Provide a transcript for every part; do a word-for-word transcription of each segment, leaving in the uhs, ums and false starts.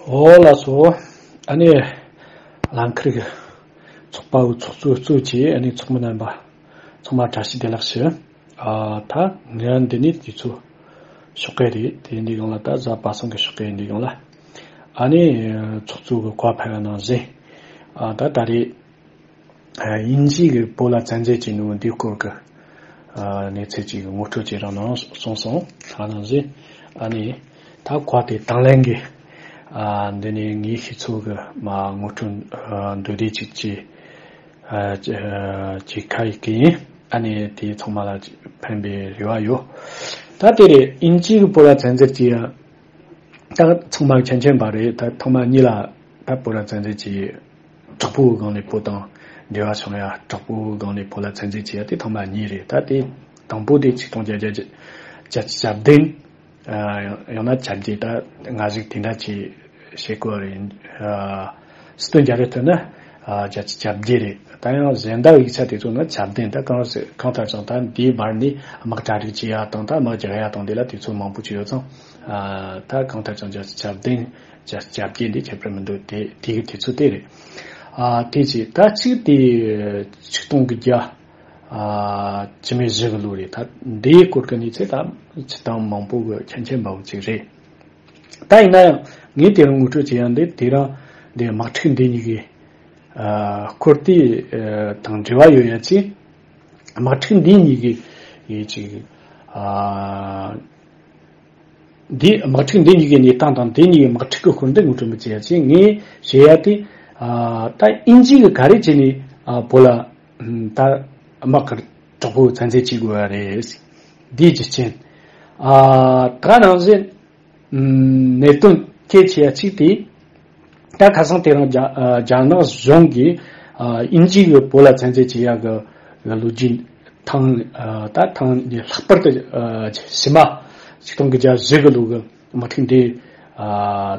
ཨོ་ལགས་སོ། ཨ་ནི་ལང་ཁིར་གི་ཚོགས་པའི་ཚོགས་གཙོ་གཙོས་ཀྱི་ཨ་ནི་ཚོགས་མི་རྣམ་པ་ཚང་མ་བཀྲ་ཤིས་བདེ་ལེགས་ཞུ། ཨ་ད་ངས་འདི་ནས་དུས་ཚོད་ཞོགས་ཀས་རེད། དེ་འདི་གང་ལ་ད་གཟའ་པ་སངས་ཀྱི་ཞོགས་ཀས་འདི་གང་ལ་ཨ་ནི་ཚོགས་གཙོ་གི་བཀའ་ཕེབས་པ་ནང་བཞིན། ཨ་ད་ད་རེས་དབྱིན་ཇི་གི་བོད་ལ་བཙན་འཛུལ་བྱས་ནོ་འདི་སྐོར་གྱི་གནས་ཚུལ་ཅིག་ངོ་སྤྲོད་ཅིག་རང་ནང་གསུངས་སོང་། ད་ནང་བཞིན་ཨ་ནི་ད་གོ་དེ་དང་ལེན་གྱི་འདི་ནས་ངའི་ཤེས་ཚོད་ཀྱི་མ་ངོ་སྤྲོད་འདུས་སྡེ་ཅིག་ཅིག་ཅིག་ཁ་ཡིག་གི་ཡིན། ཨ་ནི་དེ་ཚང་མ་ལ་ཕན་པའི་རེ་བ་ཡོད། ད་དེ་རེད། དབྱིན་ཇི་གི་བོད་ལ་བཙན་འཛུལ་བྱས་ཡ། ད་ཚང་མ་མཁྱེན་མཁྱེན་པ་རེད། ད་ཐོག་མ་གཉིས་ལ་ད་བོད་ལ་བཙན་འཛུལ་གྱིས་དྲག་པོའི་སྒང་ནས་བོད་དང་འབྲེལ་བ་བྱུང་ཡ། དྲག་པོའི་སྒང་ནས་བོད་ལ་བཙན་འཛུལ་བྱས་ཡ་དེ་ཐོག་མ་གཉིས་རེད། ད་དེ་དང་པོ་དེ་ཆིག་སྟོང་བརྒྱད་བརྒྱ་བརྒྱད་ཅུ་གྱ་བདུན། ཡང་ན་གྱ་བརྒྱད། ད་ང་ཞིག་དེ་འདྲ་ཅིག་བཤད་དགོས་རེད། སྲིད་དོན་རྒྱ་རེ་ཐོན་ན་གྱ་གྱ་བརྒྱད་རེད། ད་ཡང་གཞན་དག་ཡིག་ཆ་དེ་ཚོ་ནི་གྱ་བདུན། ད་གང་གང་ལྟར་ཀྱང་ད་འདིའི་བར་ནས་དམག་གྲ་སྒྲིག་བྱེད་ཡ་དང་ད་དམག་རྒྱག་ཡ་དང་དེ་ལ་དུས་ཚོད་མང་པོ་ཅིག་ཡོད་ཙང་། ཨ་ད་གང་ལྟར་ཀྱང་བརྒྱ་ཆ་བདུན་བརྒྱ་བརྒྱད་འདི་ཁྱད་པར་མི་འདུག་དེ་དེ་གི་དུས་ཚོད་དེ་རེད། ཨ་དེ་ཅི་ད་གཅིག་དེ་ཆིག་སྟོང་དགུ་བརྒྱ་ཨ་བཅུ་མེད་བཞི་གི་ལོ་རེད། ད་འདིའི་སྐོར་གི་གནས་ཚུལ་ད་སྤྱིར་བཏང་མང་པོ་གི་མཁྱེན་མཁྱེན་པ་བོ་ཅིག་རེད། ད་ཡིན་ན་ཡང་ངས་དེ་རིང་ངོ་སྤྲོད་བྱེད་ཡ་འདི་དེ་རིང་འདི་དམག་འཁྲུག་འདི་གཉིས་ཀྱི་ཨ་སྐོར་དེ་ཨ་དང་འབྲེལ་བ་ཡོད་ཡ་ཅིག་དམག་འཁྲུག་འདི་གཉིས་ཀྱི་ཡི་ཅིག་ཨ་འདི་དམག་འཁྲུག་འདི་གཉིས་ཀྱི་གནས་སྟངས་དང་དེ་གཉིས་ཀྱི་དམག་འཁྲུག་གི་སྐོར་འདི་ངོ་སྤྲོད་མི་བྱེད་ཡ་ཅིག་ངས་བཤད་ཡ་དེ། ཨ་ད་དབྱིན་ཇི་གི་ག་རེ་བྱས་ནས་ཨ་བོད་ལ་ཨམ་ད་དམག་གི་དྲག་པོ་བཙན་འཛུལ་བྱེད་དགོས་པ་རེད། འདིའི་རྒྱུ་རྐྱེན། ཨ་ད་ནང་བཞིན་ཨམ་གནད་དོན་གལ་ཆེ་བ་གཅིག་དེ། ད་ཁ་སང་དེ་རིང་རྒྱ་ཨ་རྒྱ་ནག་གཞུང་གིས་ཨ་དབྱིན་ཇི་གི་བོད་ལ་བཙན་འཛུལ་བྱེད་ཡ་གི་ལོ་རྒྱུས་ཐེངས་ཨ་ད་ཐེངས་འདི་ལྷག་པར་དུ་ཨ་ཕྱི་མ་ཆིག་སྟོང་དགུ་བརྒྱ་བཞི་གི་ལོ་གི་དམག་འཁྲུག་འདི་ཨ་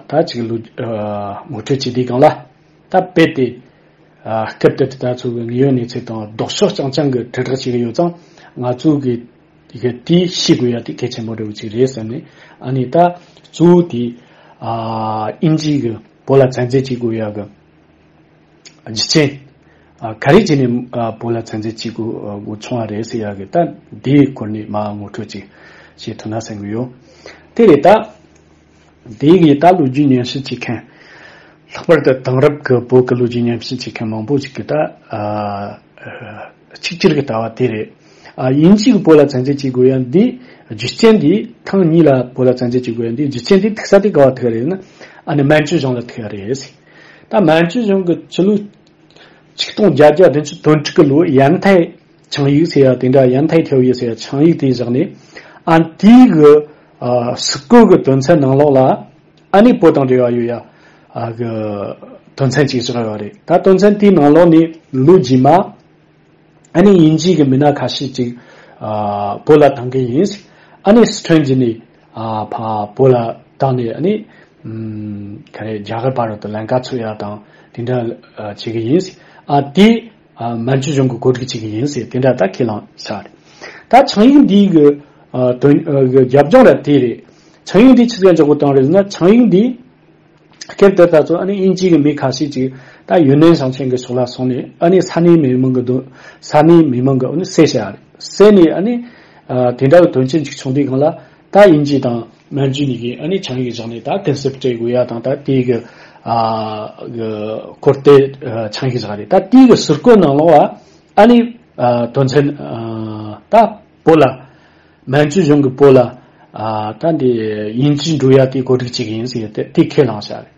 ད་ཅིག་ལོ་ཨ་ངོ་སྤྲོད་བྱེད་དུས་སྒང་ལ། ད་རྦད་དེ་ཨ་སྐབས་དེ་དུས་ད་ཚོ་གི་དངོས་ཡོད་གནས་ཚུལ་དང་ལྡོག་ཕྱོགས་རྐྱང་རྐྱང་གི་དྲིལ་བསྒྲགས་བྱེད་ཀྱི་ཡོད་ཙང་ང་ཚོ་གི་དེ་དེ་ཤེས་དགོས་ཡ་དེ་གལ་ཆེན་པོ་འདྲ་བོ་ཅིག་རེད་བསམ་ནས། ཨ་ནི་ད་གཙོ་བོ་དེ་ཨ་དབྱིན་ཇི་གི་བོད་ལ་བཙན་འཛུལ་བྱེད་དགོས་ཡ་གི་རྒྱུ་རྐྱེན། ཨ་ག་རེ་བྱས་ནས་ཨ་བོད་ལ་བཙན་འཛུལ་བྱེད་དགོས་དགོས་བྱུང་བ་རེད་ཟེར་ཡ་གི་ད་དེའི་སྐོར་ནས་མར་ངོ་སྤྲོད་ཅིག་བྱེད་ཐུབ་ན་བསམ་གི་ཡོད། དེ་རེད་ད། དེ་གི་ད་ལོ་རྒྱུས་ཉམས་ཞིབ་བྱེད་མཁན། ལྷག་པར་དུ་དེང་རབས་ཀྱི་བོད་ཀྱི་ལོ་རྒྱུས་ཉམས་ཞིབ་བྱེད་མཁན་མང་པོ་ཞིག་གིས་ད་ཨ་གཅིག་གྱུར་གྱི་ལྟ་བ་དེ་རེད། ཨ་དབྱིན་ཇི་གིས་བོད་ལ་བཙན་འཛུལ་བྱེད་དགོས་ཡ་འདི་རྒྱུ་རྐྱེན་འདི། ཐེངས་གཉིས་ལ་བོད་ལ་བཙན་འཛུལ་བྱེད་དགོས་ཡ་འདི་རྒྱུ་རྐྱེན་འདི་ཐུག་ས་དེ་ག་བ་ཐུག་རེད་ན། ཨ་ནི་མན་ཇུ་གཞུང་ལ་ཐུག་ཡ་རེད། ད་མན་ཇུ་གཞུང་གི་ཕྱི་ལོ་ཆིག་སྟོང་བརྒྱད་བརྒྱ་བདུན་ཅུ་དོན་དྲུག་གི་ལོ་ཡན་ཐའི་ཆིངས་ཡིག་ཟེར་ཡ་དེ་འདྲ། ཡན་ཐའི་条约ཟེར་ཡ་ཆིངས་ཡིག་དེ་བཞག་ནས། ཨ་དེའི་གི་ཨ་སྲིད་སྐོར་གི་དོན་ཚན་ནང་ལོགས་ལ་ཨ་ནི་བོད་དང་འབྲེལ་བ་ཡོད་ཡ་ཨ་གི་དོན་ཚན་ཅིག་བཞག་ཡོད་རེད། ད་དོན་ཚན་དེའི་ནང་ལོགས་ནས་ལོ་རྗེས་མ་ཨ་ནི་དབྱིན་ཇི་གི་མི་སྣ་ཁ་ཤས་ཅིག་ཨ་བོད་ལ་བཏང་གི་ཡིན། ཨ་ནི་སི་ཁྲོན་གྱི་ནས་ཨ་ཕ་བོད་ལ་བཏང་ནས་ཨ་ནི་ཨམ་ག་རེ་རྒྱ་གར་བར་དུ་ལམ་ཁ་ཚུད་ཡ་དང་དེ་འདྲ་ཨ་བྱེད་གི་ཡིན། ཨ་དེ་ཨ་མན་ཇུ་གཞུང་གི་གོ་སྒྲིག་བྱེད་ཀྱི་ཡིན་ཟེར་དེ་འདྲ་ད་ཁས་བླངས་བཞག་རེད། ད་ཆིངས་ཡིག་འདིའི་གི་ཨ་དོན་ཨ་གི་རྒྱབ་ལྗོངས་ར་དེ་རེད། ཆིངས་ཡིག་འདི་ཆི་ཟིག་འཇོག་གི་བཏང་རེད་ཟེར་ན། ཆིངས་ཡིག་འདི་སྐབས་དེར་ད་ཚོ་ཨ་ནི་དབྱིན་ཇི་གི་མི་ཁ་ཤས་ཅིག་ད་ཡུན་ནན་ཞིང་ཆེན་གི་ཕྱོགས་ལ་སོང་ནས། ཨ་ནི་ས་གནས་མི་མང་གི་དོན་ས་གནས་མི་མང་གི་ཨ་ནི་བསད་བཞག་རེད། བསད་ནས་ཨ་ནི་ཨ་དེ་འདྲ་གི་དོན་རྐྱེན་ཅིག་བྱུང་དུས་སྒང་ལ་ད་དབྱིན་ཇི་དང་མན་ཇུ་གཉིས་ཀྱིས་ཨ་ནི་ཆིངས་ཡིག་བཞག་ནས་ད་གུན་གསབ་སྤྲད་དགོས་ཡ་དང་། ད་དེའི་གི་ཨ་གི་སྐོར་དེ་ཨ་ཆིངས་ཡིག་བཞག་རེད། ད་དེའི་གི་ཟུར་བཀོད་ནང་ལོགས་ལ་ཨ་ནི་ཨ་དོན་ཚན་ཨ་ད་བོད་ལ་མན་ཇུ་གཞུང་གིས་བོད་ལ་ཨ་ད་འདི་དབྱིན་ཇི་འགྲོ་ཡ་དེ་གོ་སྒྲིག་བྱེད་ཀྱི་ཡིན་ཟེར་ཏེ་དེ་ཁས་བླངས་བཞག་རེད།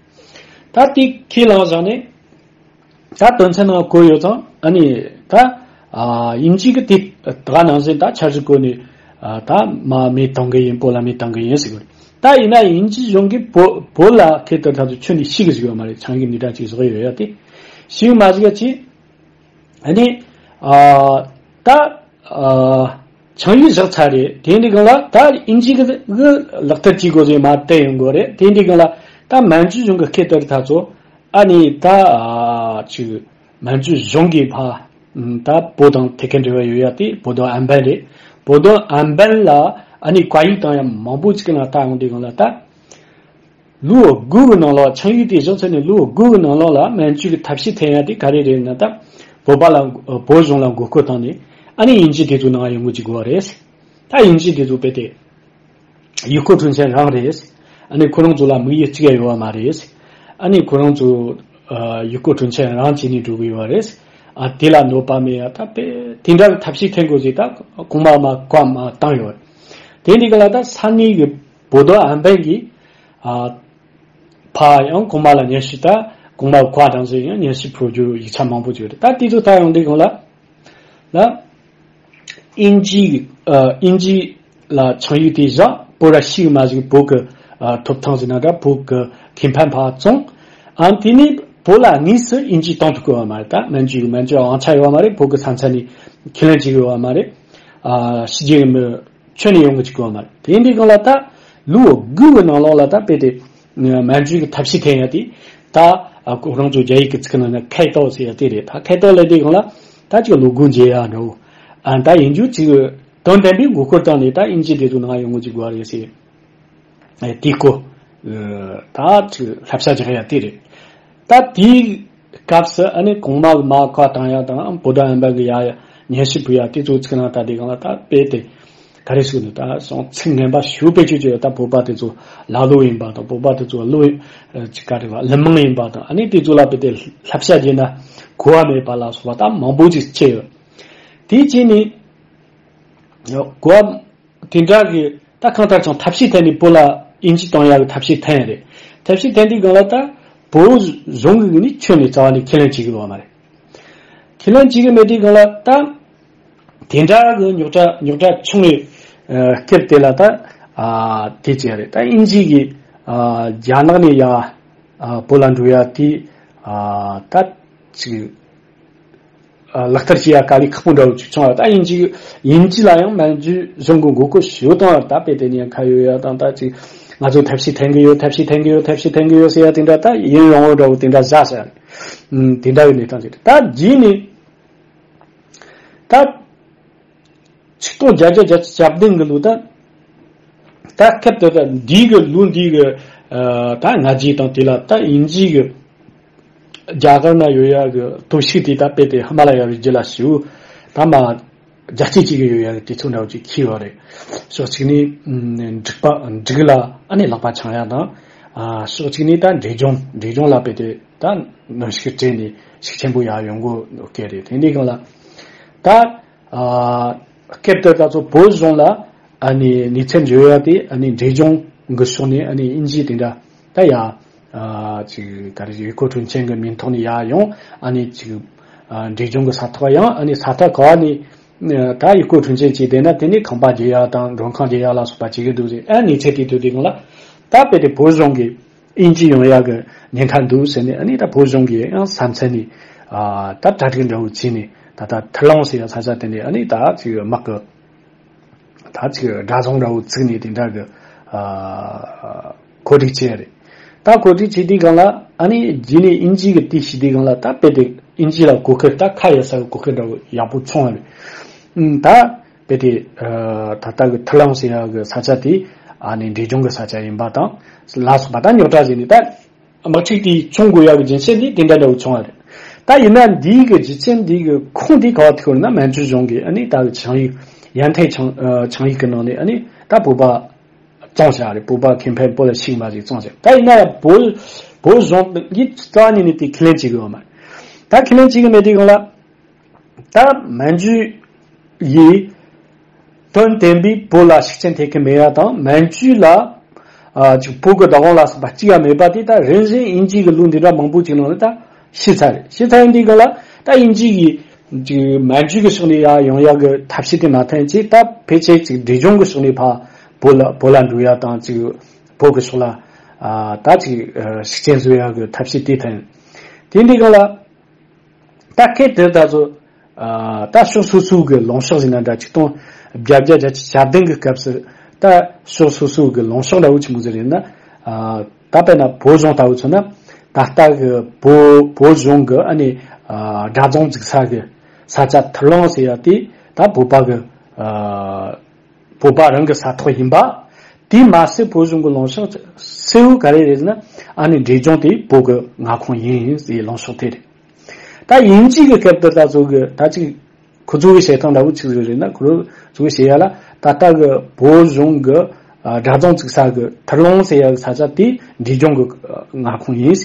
ད་དེ་ཁས་བླངས་བཞག་ནས། ད་དོན་ཚན་ནང་བཀོད་ཡོད་ཙང་། ཨ་ནི་ད་ཨ་དབྱིན་ཇི་གི་དེ་ད་ག་ནང་བཞིན་ད་འཆར་གཞི་བཀོད་ནས་ཨ་ད་མ་མི་གཏོང་གི་ཡིན། བོད་ལ་མི་གཏོང་གི་ཡིན་ཟེར་གི་རེད། ད་ཡིན་ན་དབྱིན་ཇི་གཞུང་གིས་བོད་བོད་ལ་ཁེ་ཏར་ཐག་ཏུ་ཁྱོན་ནས་ཤེས་གི་ཟིག་ཡོད་མ་རེད། ཆིངས་ཡིག་འདི་འདྲ་ཅིག་བཞག་ཡོད་ཡ་དེ་ཤེས་གི་མ་ཟིག་ཡ་ཅིག་ཨ་ནི་ཨ་ད་ཨ་ཆིངས་ཡིག་བཞག་ཚར་རེད། དེ་འདི་གང་ལ་ད་དབྱིན་ཇི་གི་གི་ལག་བསྟར་བྱེད་དགོས་ཟེར་མ་བསྟན་ཡོང་དགོས་རེད། དེ་འདི་གང་ལ་ད་མན་ཇུ་གཞུང་གི་ཁེ་ཏར་ཐག་ཚོ་ཨ་ནི་ད་ཨ་ཅིག་མན་ཇུ་གཞུང་གིས་ཕ་ད་བོད་དང་ཐད་ཀའི་འབྲེལ་བ་ཡོད་ཡ་དེ་བོད་དོན་ཨན་པན་རེད། བོད་དོན་ཨན་པན་ལ་ཨ་ནི་བཀའ་ཡིག་བཏང་ཡ་མང་པོ་ཅིག་ལ་ད་ཡོང་དུས་སྒང་ལ་ད་ ལོ་དགུ་གི་ནང་ལ། ཆིངས་ཡིག་དེ་བཞག་ཚར་ནས་ལོ་དགུ་གི་ནང་ལོགས་ལ་མན་ཇུ་གི་ཐབས་ཤེས་འཐེན་ཡ་དེ་ག་རེ་རེད་ན། ད་བོད་པ་ལ། བོད་གཞུང་ལ་མགོ་སྐོར་བཏང་ནས། ཨ་ནི་དབྱིན་ཇི་དེ་ཚོ་ནང་ཡོང་གི་བཅུག་དགོས་པ་རེད། ད་དབྱིན་ཇི་དེ་ཚོ་དཔེ་དེ་ཡུལ་སྐོར་དྲུང་ཆེན་རང་རེད། ཨ་ནི་ཁོ་རང་ཚོ་ལ་དམིགས་ཡུལ་གཅིག་ཡང་ཡོད་པ་མ་རེད། ཨ་ནི་ཁོ་རང་ཚོ་ཨ་ཡུལ་སྐོར་དྲུང་ཆེན་རང་བྱས་ནས་འགྲོ་གི་ཡོད་པ་རེད། ཨ་དེ་ལ་གནོད་པ་མེད་ཡ། ད་དཔེ་དེ་འདྲ་གི་ཐབས་ཤེས་འཐེན་དགོས་ཟེར་ད་གོང་མ་མར་བཀའ་མར་བཏང་ཡོད། དེ་འདི་ག་ལ་ད་ས་གནས་ཀྱི་བོད་དོན་ཨམ་བན་གྱི་ཨ་ཕར་ཡང་གོང་མ་ལ་སྙན་ཞུ། ད་གོང་མ་བཀའ་དང་ཟེར་ཡང་སྙན་ཞུ་ཕུལ་རྒྱུ་ཡིག་ཆ་མང་པོ་ཅིག་ཡོད་རེད། ད་དེ་ཚོ་ལྟ་ཡོང་དུས་སྒང་ལ། ལ། དབྱིན་ཇི། ཨ་དབྱིན་ཇི་ལ་ཆིངས་ཡིག་དེ་བཞག་བོད་ར་ཤི་མ་ཞིག་བོད་ཀྱི་ཨ་ཐོབ་ཐང་ཟེར་ན་འདྲ། བོད་ཀྱི་ཁེ་ཕན་ཕར་བཙོང་། ཨ་དེ་ནས་བོད་ལ་དངོས་སུ་དབྱིན་ཇི་གཏོང་ཐུབ་ཀྱི་ཡོད་པ་མ་རེད། ད་མན་ཇུ་གི་མན་ཇུ་དབང་ཆ་ཡོད་པ་མ་རེད། བོད་ཀྱི་ས་མཚམས་ནས་ཁས་ལེན་བྱེད་ཀྱི་ཡོད་པ་མ་རེད། ཨ་ཕྱི་རྒྱལ་གྱི་མི་ཁྱོན་ནས་ཡོང་གི་བཅུག་གི་ཡོད་མ་རེད། དེ་འདི་སྒང་ལ་ད་ལོ་དགུ་གི་ནང་ལོགས་ལ་ད་དཔེ་དེ་མན་ཇུ་གི་ཐབས་ཤེས་འཐེན་ཡ་དེ། ད་ཨ་ཁོ་རང་ཚོ་རྒྱ་ཡིག་གི་ཚིག་ནང་ན་开刀ཟེར་ཡ་དེ་རེད། ད་开刀ལབ་དུས་སྒང་ལ་ད་ཅིག་བློ་སྒོ་འབྱེད་ཡ་འདྲ་བོ། ཨ་ད་ཡིན་རྒྱུ་ཅིག་དོན་ལྡན་པའི་མགོ་སྐོར་བཏང་ནས་ད་དབྱིན་ཇི་དེ་ཚོ་ནང་ཡོང་གི་བཅུག་དགོས་རེད་ཟེར། ཨེ་དེ་ཀོ། ཨ་ད་ཅིག་བསླབ་བྱ་རྒྱག་ཡ་དེ་རེད། ད་དེའི་སྐབས་སུ་ཨ་ནི་གོང་མ་གི་མར་བཀའ་བཏང་ཡ་དང་། བོད་དོན་ཨམ་བན་གི་ཡ་ཡ་སྙན་ཞུ་ཕུལ་ཡ་དེ་ཚོ་ཚིག་ནང་ལྟ་དུས་སྒང་ལ་ད་དཔེ་དེ་ག་རེ་ཞུ་ནི། ད་སོང་ཚིག་ངན་པ་ཞེ་པོ་བེད་སྤྱོད་བྱས་ཡོད། ད་བོད་པ་དེ་ཚོ་ལ་ལོ་ཡིན་པ་དང་། བོད་པ་དེ་ཚོ་ལོ་ཨ་ཅིག་ག་རེ་བ་ལི་མང་ཡིན་པ་དང་། ཨ་ནི་དེ་ཚོ་ལ་དཔེ་དེ་བསླབ་བྱ་བྱས་ན་གོ་བ་མེད་པ་ལ་སོགས་པ་ད་མང་པོ་ཅིག་བྱས་ཡོད། དེ་བྱས་ནས་གོ་བ་དེ་འདྲ་གི་ད་གང་ལྟར་ཀྱང་ཐབས་ཤེས་འཐེན་ནས་བོད་ལ་དབྱིན་ཇི་གཏོང་ཡག་གི་ཐབས་ཤེས་འཐེན་ཡ་རེད། ཐབས་ཤེས་འཐེན་དུས་སྒང་ལ་ད་བོད་གཞུང་གི་ངོས་ནས་ཁྱོན་ནས་རྩ་བ་ནས་ཁས་ལེན་བྱེད་ཀྱི་ཡོད་པ་མ་རེད། ཁས་ལེན་བྱེད་ཀྱི་མེད་དུས་སྒང་ལ་ད་དེ་འདྲ་གི་རྙོག་དྲ་རྙོག་དྲ་བྱུང་བའི་ཨ་སྐབས་དེ་ལ་ད་ཨ་དེ་བྱས་རེད། ད་དབྱིན་ཇི་གིས་ཨ་རྒྱ་ནག་ནས་ཡ་ཨ་བོད་ལ་འགྲོ་ཡ་དེ་ཨ་ད་ཅིག་ཨ་ལག་བསྟར་བྱེད་ཡ་དཀའ་ལས་ཁག་པོ་འདྲ་བོ་ཅིག་བྱུང་བ། ད་དབྱིན་ཇི་དབྱིན་ཇི་ལ་ཡང་མན་ཇུ་གཞུང་གི་མགོ་སྐོར་ཞེ་པོ་བཏང་བ་རེད། ད་དཔེ་དེ་ནས་ཁ་ཡོད་ཡ་དང་། ད་ཅིག་ང་ཚོ་ཐབས་ཤེས་འཐེན་གི་ཡོད། ཐབས་ཤེས་འཐེན་གི་ཡོད། ཐབས་ཤེས་འཐེན་གི་ཡོད་ཟེར་ཡ་དེ་འདྲ། ད་ཡུན་རིང་བོ་འདྲ་བོ་དེ་འདྲ་ཟ་ཟ་རེད། ཨུམ་དེ་འདྲ་གི་གནས་སྟངས་ཅིག་རེད། ད་རྗེས་ནས་ད་ཆིག་སྟོང་བརྒྱད་བརྒྱ་བརྒྱད་ཅུ་གྱ་བདུན་གི་ལོ། ད་ད་སྐབས་དེ་ད་འདི་གི་ལོ་འདི་གི་ཨ་ད་སྔ་རྗེས་དང་དེ་ལ་ད་དབྱིན་ཇི་གི་རྒྱ་གར་ན་ཡོད་ཡ་གི་སྟོབས་ཤུགས་དེ་ད་དཔེ་དེ་ཧི་མ་ལ་ཡ་རི་རྒྱུད་ལ་ཞུ་ད་མ་རྒྱ་སྐྱེད་ཅིག་གི་ཡོད་ཡ་གི་དུས་ཚོད་འདྲ་བོ་ཅིག་འཁེལ་བ་རེད། ཕྱོགས་གཅིག་ནས་འབྲུག་པ་འབྲུག་ལ་ཨ་ནི་ལག་པ་འཆང་ཡ་དང་། ཨ་ཕྱོགས་གཅིག་ནས་ད་འབྲས་ལྗོངས་འབྲས་ལྗོངས་ལ་དཔེ་དེ་ད་གནོན་ཤུགས་སྤྲད་ནས་ཤུགས་ཆེན་པོ་ཡ་ཡོང་གི་སྐད་རེད། དེ་འདི་གང་ལ་ད། ཨ་སྐབས་དེར་ད་ཚོ་བོད་གཞུང་ལ་ཨ་ནི་གནས་ཚད་འཇོག་ཡ་དེ་ཨ་ནི་འབྲས་ལྗོངས་གི་ཕྱོགས་ནས་ཨ་ནི་དབྱིན་ཇི་དེ་འདྲ་ད་ཡ་ཨ་ཅིག་ག་རེ་ཡུལ་སྐོར་དྲུང་ཆེན་གི་མིང་ཐོག་ནས་ཡ་ཡོང་། ཨ་ནི་ཅིག་ཨ་འབྲས་ལྗོངས་གི་ས་ཐོག་ཡང་ཨ་ནི་ས་ཐོག་ག་བ་ནས་ད་ཡུལ་སྐོར་དྲུང་ཆེན་བྱས་བསྡད་ན་དེ་ནས་ཁང་པ་རྒྱག་ཡ་དང་མགྲོན་ཁང་རྒྱག་ཡ་ལ་སོགས་པ་བྱེད་ཀྱི་འདུག་ཟེར། ཨ་གནས་ཚད་དེ་དུས་དེ་གང་ལ་ད་དཔེ་དེ་བོད་གཞུང་གི་དབྱིན་ཇི་ཡོང་ཡག་གི་ཉེན་ཁ་འདུག་ཟེར་ནས། ཨ་ནི་ད་བོད་གཞུང་གིས་ཡང་ས་མཚམས་ནས་ཨ་ད་གྲ་སྒྲིག་འདྲ་བོ་བྱས་ནས། ད་ད་ཐུར་ལོང་ཟེར་ཡ་ས་ཆ་དེ་ནས་ཨ་ནི་ད་ཅིག་དམག་གི་ད་ཅིག་དགྲ་བཟུང་འདྲ་བོ་བཙུགས་ནས་དེ་འདྲ་གི་ཨ་གོ་སྒྲིག་བྱས་རེད། ད་གོ་སྒྲིག་བྱས་དུས་སྒང་ལ་ཨ་ནི་རྗེས་ནས་དབྱིན་ཇི་གི་དེ་ཞུས་དུས་སྒང་ལ་ད་དཔེ་དེ་དབྱིན་ཇི་ལ་གོ་སྐབས་ད་ཁ་ཡ་ས་གི་གོ་སྐབས་འདྲ་བོ་ཡག་པོ་བྱུང་བ་རེད། ཨུམ་ད་དཔེ་དེ་ཨ་ད་ལྟ་གི་ཐུར་ལོང་ཟེར་ཡ་གི་ས་ཆ་དེ་ཨ་ནི་འབྲས་ལྗོངས་གི་ས་ཆ་ཡིན་པ་དང་ལ་སོགས་པ། ད་རྙོག་དྲ་བྱས་ནས་ད་དམག་འཁྲུག་དེ་བྱུང་དགོས་ཡག་གི་རྒྱུ་མཚན་དེ་དེ་འདྲ་འདྲ་བོ་བྱུང་བ་རེད། ད་ཡིན་ན་འདིའི་གི་རྒྱུ་མཚན་འདིའི་གི་ཁུངས་དེ་ག་བ་ཐུག་ན། མན་ཇུ་གཞུང་གིས་ཨ་ནི་ད་གི་ཆིངས་ཡིག་ཡན་ཐེ་ཆིངས་ཨ་ཆིངས་ཡིག་གི་ནང་ནས་ཨ་ནི་ད་བོད་པ་བཙོང་བཞག་རེད། བོད་པ་ཁེ་ཕན་བོད་ལ་ཞུགས་མ་ཞིག་བཙོང་བཞག་ད་ཡིན་ན་ཡང་བོད་བོད་གཞུང་གིས་རྩ་བ་ཉིད་ནས་དེ་ཁས་ལེན་བྱེད་གི་ཡོད་མ་རེད། ད་ཁས་ལེན་བྱེད་གི་མེད་དུས་སྒང་ལ། ད་མན་ཇུ་ཡིས་དོན་བདེན་པའི་བོད་ལ་ཤུགས་རྐྱེན་ཐེབས་ཀྱི་མེད་ཡ་དང་། མན་ཇུ་ལ་ཨ་ཅིག་བོད་ཀྱི་བདག་དབང་ལ་སོགས་པ་གཅིག་ཡང་མེད་པ་དེ་ད་རིམ་བཞིན་དབྱིན་ཇི་གི་ལུགས་འདི་འདྲ་མང་པོ་ཅིག་ནང་ལ་ད་ཤེས་ཚར་རེད། ཤེས་ཚར་ཡིན་དུས་སྒང་ལ་ད་དབྱིན་ཇི་གིས་ཅིག་མན་ཇུ་གི་ཕྱོགས་ནས་ཡ་ཡོང་ཡ་གི་ཐབས་ཤེས་དེ་མ་འཐེན་ཅིག་ད་ཕལ་ཆེར་ཅིག་འབྲས་ལྗོངས་གི་ཕྱོགས་ནས་ཕར་བོད་ལ་བོད་ལ་འགྲོ་ཡ་དང་། ཅིག་བོད་གི་ཕྱོགས་ལ་ཨ་ད་ཅིག་ཨ་ཤུགས་རྐྱེན་བཟོ་ཡ་གི་ཐབས་ཤེས་དེ་འཐེན། དེ་འདི་སྒང་ལ། ད་སྐད་དེ་ད་ཚོ་ཨ་ད་ཕྱོགས་སོ་སོའི་གི་ལངས་ཕྱོགས་ཟེར་ན་འདྲ། ཆིག་སྟོང་བརྒྱད་བརྒྱ་བརྒྱད་ཅུ་གྱ་བདུན་གི་སྐབས་སུ་ད་ཕྱོགས་སོ་སོའི་གི་ལངས་ཕྱོགས་འདྲ་བོ་ཆི་མོ་ཟིག་རེད་ན། ཨ་ད་དཔེར་ན་བོད་གཞུང་ལྟ་བུ་མཚོན་ན། ད་ལྟ་གི་བོད་བོད་གཞུང་གི་ཨ་ནི་ཨ་དགྲ་རྫོང་འཛུགས་ས་གི་ས་ཆ་ཐུར་ལོང་ཟེར་ཡ་དེ་ད་བོད་པ་གི་ཨ་བོད་པ་རང་གི་ས་ཐོག་ཡིན་པ། དེས་མ་ཟད་བོད་གཞུང་གི་ལངས་ཕྱོགས་གསལ་བོ་ག་རེ་རེད་ཟེར་ན། ཨ་ནི་འབྲས་ལྗོངས་དེ་བོད་ཀྱི་མངའ་ཁོངས་ཡིན་ཟེར་ལངས་ཕྱོགས་དེ་རེད། ད་དབྱིན་ཇི་གི་སྐབས་དེར་ད་ཚོ་གི་ད་ཅིག་ཁོ་ཚོ་གི་བཤད་སྟངས་འདྲ་བོ་ཅིག་རེད་ན། ཁོ་ཚོ་གི་བཤད་ཡ་ལ་ད་ལྟ་གི་བོད་གཞུང་གི་ཨ་སྦྲ་རྫོང་བཙུགས་ས་གི་ཐུར་ལུང་ཟེར་ཡ་གི་ས་ཆ་དེ་འབྲས་ལྗོངས་གི་ཨ་མངའ་ཁོངས་ཡིན།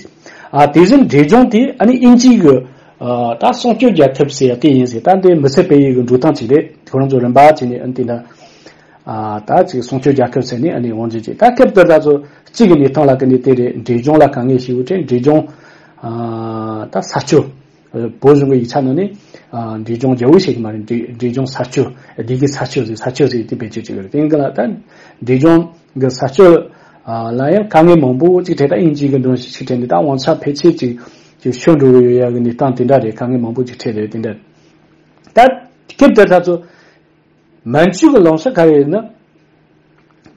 ཨ་དེ་བཞིན་འབྲས་ལྗོངས་དེ་ཨ་ནི་དབྱིན་ཇི་གི་ཨ་ད་སྲུང་སྐྱོབ་རྒྱལ་ཁབ་ཟེར་ཡ་དེ་ཡིན་ཟེར། ད་འདི་མི་སེར་སྤེལ་ཡུལ་གི་འགྲོ་སྟངས་ཅིག་རེད། ཁོ་རང་ཚོ་རིམ་པ་བྱས་ནས་ཨ་ནི་དེ་འདྲ་ཨ་ད་ཅིག་སྲུང་སྐྱོབ་རྒྱལ་ཁབ་ཟེར་ནས་ཨ་ནི་དབང་འཛིན་བྱས། ད་སྐབས་དེར་ད་ཚོ་གཅིག་གི་གནས་སྟངས་ལ་ཀི་ནས་དེ་རེད། འབྲས་ལྗོངས་ལ་དཀའ་ངལ་ཞེ་པོ་འཕྲད། འབྲས་ལྗོངས་ཨ་ད་ས་ཆུ། ཨ་བོད་གཞུང་གི་ཡིག་ཆ་ནང་ནས་ཨ་འབྲས་ལྗོངས་རྒྱལ་པོ་ཞིག་མ་རེད། འབྲས་འབྲས་ལྗོངས་ས་ཆུ། སྡེ་དགེ་ས་ཆུ་ཟེར། ས་ཆུ་ཟེར་དེ་བེད་སྤྱོད་བྱེད་ཀྱི་རེད། དེ་ག་ལ་ད་འབྲས་ལྗོངས་གི་ས་ཆུ་ཨ་ལ་ཡང་དཀའ་ངལ་མང་པོ་ཅིག་འཕྲད། ད་དབྱིན་ཇི་གི་འདོན་ཞིག་ཅིག་འཕྲད་ནས་ད་དབང་ཆ་ཕལ་ཆེར་ཅིག་ཅིག་ཤོར་འགྲོ་གི་ཡོད་ཡ་གི་གནས་སྟངས་དེ་འདྲ་རེད། དཀའ་ངལ་མང་པོ་ཅིག་འཕྲད་རེད། དེ་འདྲ་ད་སྐབས་དེར་ད་ཚོ་མན་ཇུ་གི་ལངས་ཕྱོགས་ག་རེ་ཡིན་ན།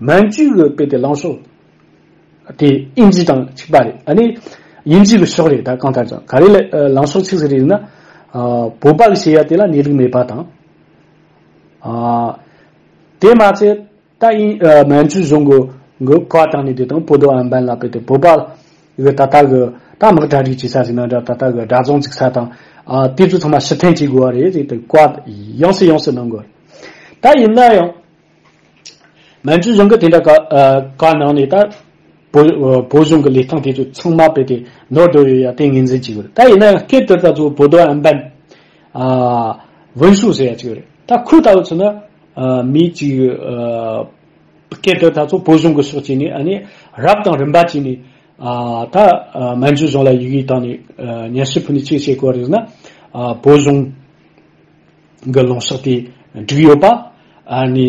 མན་ཇུ་གི་དཔེ་དེ་ལངས་ཕྱོགས་དེ་དབྱིན་ཇི་དང་གཅིག་པ་རེད། ཨ་ནི་དབྱིན་ཇི་གི་ཕྱོགས་རེད། ད་གང་ལྟར་ཀྱང་ག་རེ་ལ་ལངས་ཕྱོགས་གཅིག་ཟིག་རེད་ན། ཨ་བོད་པ་གི་བྱེད་ཡ་དེ་ལ་གནས་ལུགས་མེད་པ་དང་། ཨ་དེ་མ་ཚད་ད་དབྱིན་ཨ་མན་ཇུ་གཞུང་གི་གི་བཀའ་བཏང་ནས་དེ་དང་བོ་དོ་ཨན་བན་ལ་དཔེ་དེ་བོད་པ་གི་ད་ལྟ་གི་ད་དམག་གྲ་སྒྲིག་བྱེད་ས་ཟིག་ན་འདྲ། ད་ལྟ་གི་སྦྲ་རྫོང་བཙུགས་ས་དང་ཨ་དེ་ཚོ་ཚང་མ་ཕྱིར་འཐེན་བྱེད་དགོས་པ་རེད་ཟེར་དེ་བཀའ་ཡང་སེ་ཡང་སེ་གནང་དགོས་རེད། ད་ཡིན་ན་ཡང་། མན་ཇུ་གཞུང་གིས་དེ་འདྲ་བཀའ་ཨ་བཀའ་གནང་ནས་ད་བོད་ཨ་བོད་གཞུང་གི་ལས་སྟངས་དེ་ཚོ་ཚང་མ་དཔེ་དེ་ནོར་འགྲོ་ཡོད་ཡ་དེ་ངོས་འཛིན་བྱེད་དགོས། ད་ཡིན་ན་ཡང་སྐད་དེ་ད་ཚོ་བོ་དོ་ཨན་བན་ཨ་ཝུན་ཧྲུའུ་ཟེར་ཡ་ཅིག་ཡོད་རེད། ད་ཁོས་ལྟ་བུ་ཚོ་ན་ཨ་མི་ཅིག་ཨ་སྐད་དེ་ད་ཚོ་བོད་གཞུང་གི་ཕྱོགས་ཅིག་ནས་ཨ་ནི་རབ་དང་རིམ་པ་ཅིག་ནས་ཨ་ད་ཨ་མན་ཇུ་གཞུང་ལ་ཡི་གེ་བཏང་ནས་ཨ་སྙན་ཞུ་ཕུལ་ནས་ཅིག་བྱེད་དགོས་རེད་ན། ཨ་བོད་གཞུང་གི་ལངས་ཕྱོགས་དེ་འགྲིག་ཡོད་པ། ཨ་ནི་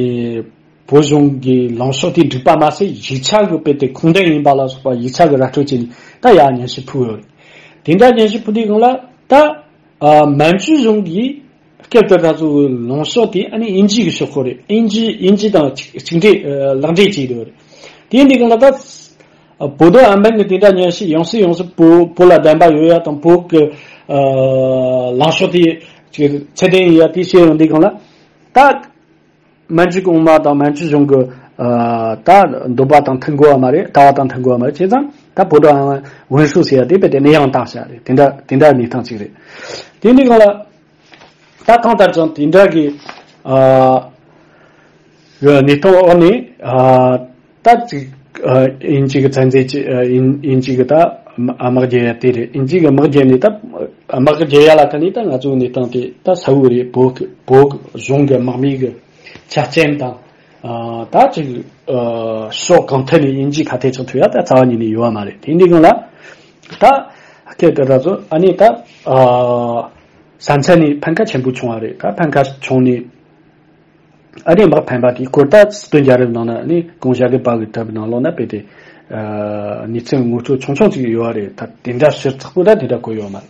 བོད་གཞུང་གི་ལངས་ཕྱོགས་དེ་འགྲིག་པ་མ་ཟད་ཡིག་ཆ་གི་དཔེ་དེ་ཁུངས་ལྡན་ཡིན་པ་ལ་སོགས་པ་ཡིག་ཆ་གི་ར་སྤྲོད་བྱས་ནས་ད་ཡར་སྙན་ཞུ་ཕུལ་ཡོད་རེད། དེ་འདྲ་སྙན་ཞུ་ཕུལ་དུས་སྒང་ལ་ད་ཨ་མན་ཇུ་གཞུང་གིས་སྐབས་དེར་ད་ཚོ་ལངས་ཕྱོགས་དེ་ཨ་ནི་དབྱིན་ཇི་གི་ཕྱོགས་ཁོ་རེད། དབྱིན་ཇི་དབྱིན་ཇི་དང་གཅིག་གཅིག་འདྲེས་ཨ་ལག་འབྲེལ་བྱས་ཡོད་རེད། དེ་འདི་སྒང་ལ་ད། བོད་དོན་ཨམ་བན་གྱི་དེ་འདྲ་སྙན་ཞུ་ཡང་སེ་ཡང་སེ་བོད་བོད་ལ་བདེན་པ་ཡོད་ཡ་དང་བོད་ཀྱི་ཨ་ལངས་ཕྱོགས་དེ་ཅིག་ཚད་ལྡན་ཡིན་ཡ་དེ་བཤད་ཡོང་དུས་སྒང་ལ། ད་མན་ཇུ་གོང་མ་དང་མན་ཇུ་གཞུང་གི་ཨ་ད་འདོད་པ་དང་མཐུན་དགོས་བ་མ་རེད། ལྟ་བ་དང་མཐུན་དགོས་བ་མ་རེད། བྱས་ཙང་ད་བོད་དོན་ཨམ་བན་ཝུན་ཧྲུའུ་ཟེར་ཡ་དེ་རྦད་དེ་གནས་དབྱུང་བཏང་བཞག་རེད། དེ་འདྲ་དེ་འདྲ་གནས་སྟངས་ཅིག་རེད། དེ་འདི་སྒང་ལ། ད་གང་ལྟར་ཀྱང་དེ་འདྲ་གི་ཨ་གནས་སྟངས་འོག་ནས་ཨ་ད་ཅིག་ཨ་དབྱིན་ཇི་གི་ཚན་རྩལ་ཅིག་ཨ་དབྱིན་དབྱིན་ཇི་གི་ད་དམག་རྒྱག་ཡ་དེ་རེད། དབྱིན་ཇི་གི་དམག་རྒྱག་ནས་ད་དམག་རྒྱག་ཡ་ལ་ཁ་ནས་ད་ང་ཚོའི་གནས་སྟངས་དེ་ད་གསལ་བོ་རེད། བོད་ཀྱི་བོད་གཞུང་གི་དམག་མི་གི་ཆ་རྐྱེན་དང་ཨ་ད་ཅིག་ཨ་ཕྱོགས་གང་ཐད་ནས་དབྱིན་ཇི་ཁ་གཏད་ཚུགས་ཐུབ་ཡ་ད་རྩ་བ་ཉིད་ནས་ཡོད་བ་མ་རེད། དེ་འདི་སྒང་ལ་ད་སྐད་དེ་ད་ཚོ་ཨ་ནི་ད་ཨ་ས་མཚམས་ནས་ཕན་ཁ་ཆེན་པོ་བྱུང་བ་རེད། ད་ཕན་ཁ་བྱུང་ནས་ཨ་ནི་དམག་འཕེན་པ་དེའི་སྐོར་ད་སྲིད་དོན་རྒྱལ་རབས་ནང་ན་ཨ་ནི་ཀུང་ཞ་གི་པ་གི་གྲབས་ནང་ལོགས་ན་དཔེ་དེ་ཨ་གནས་ཚུལ་ངོ་སྤྲོད་ཆུང་ཆུང་ཅིག་ཡོད་བ་རེད། ད་དེ་འདྲ་ཞིབ་ཚགས་པོ་ད་དེ་འདྲ་གོ་ཡོད་མ་རེད།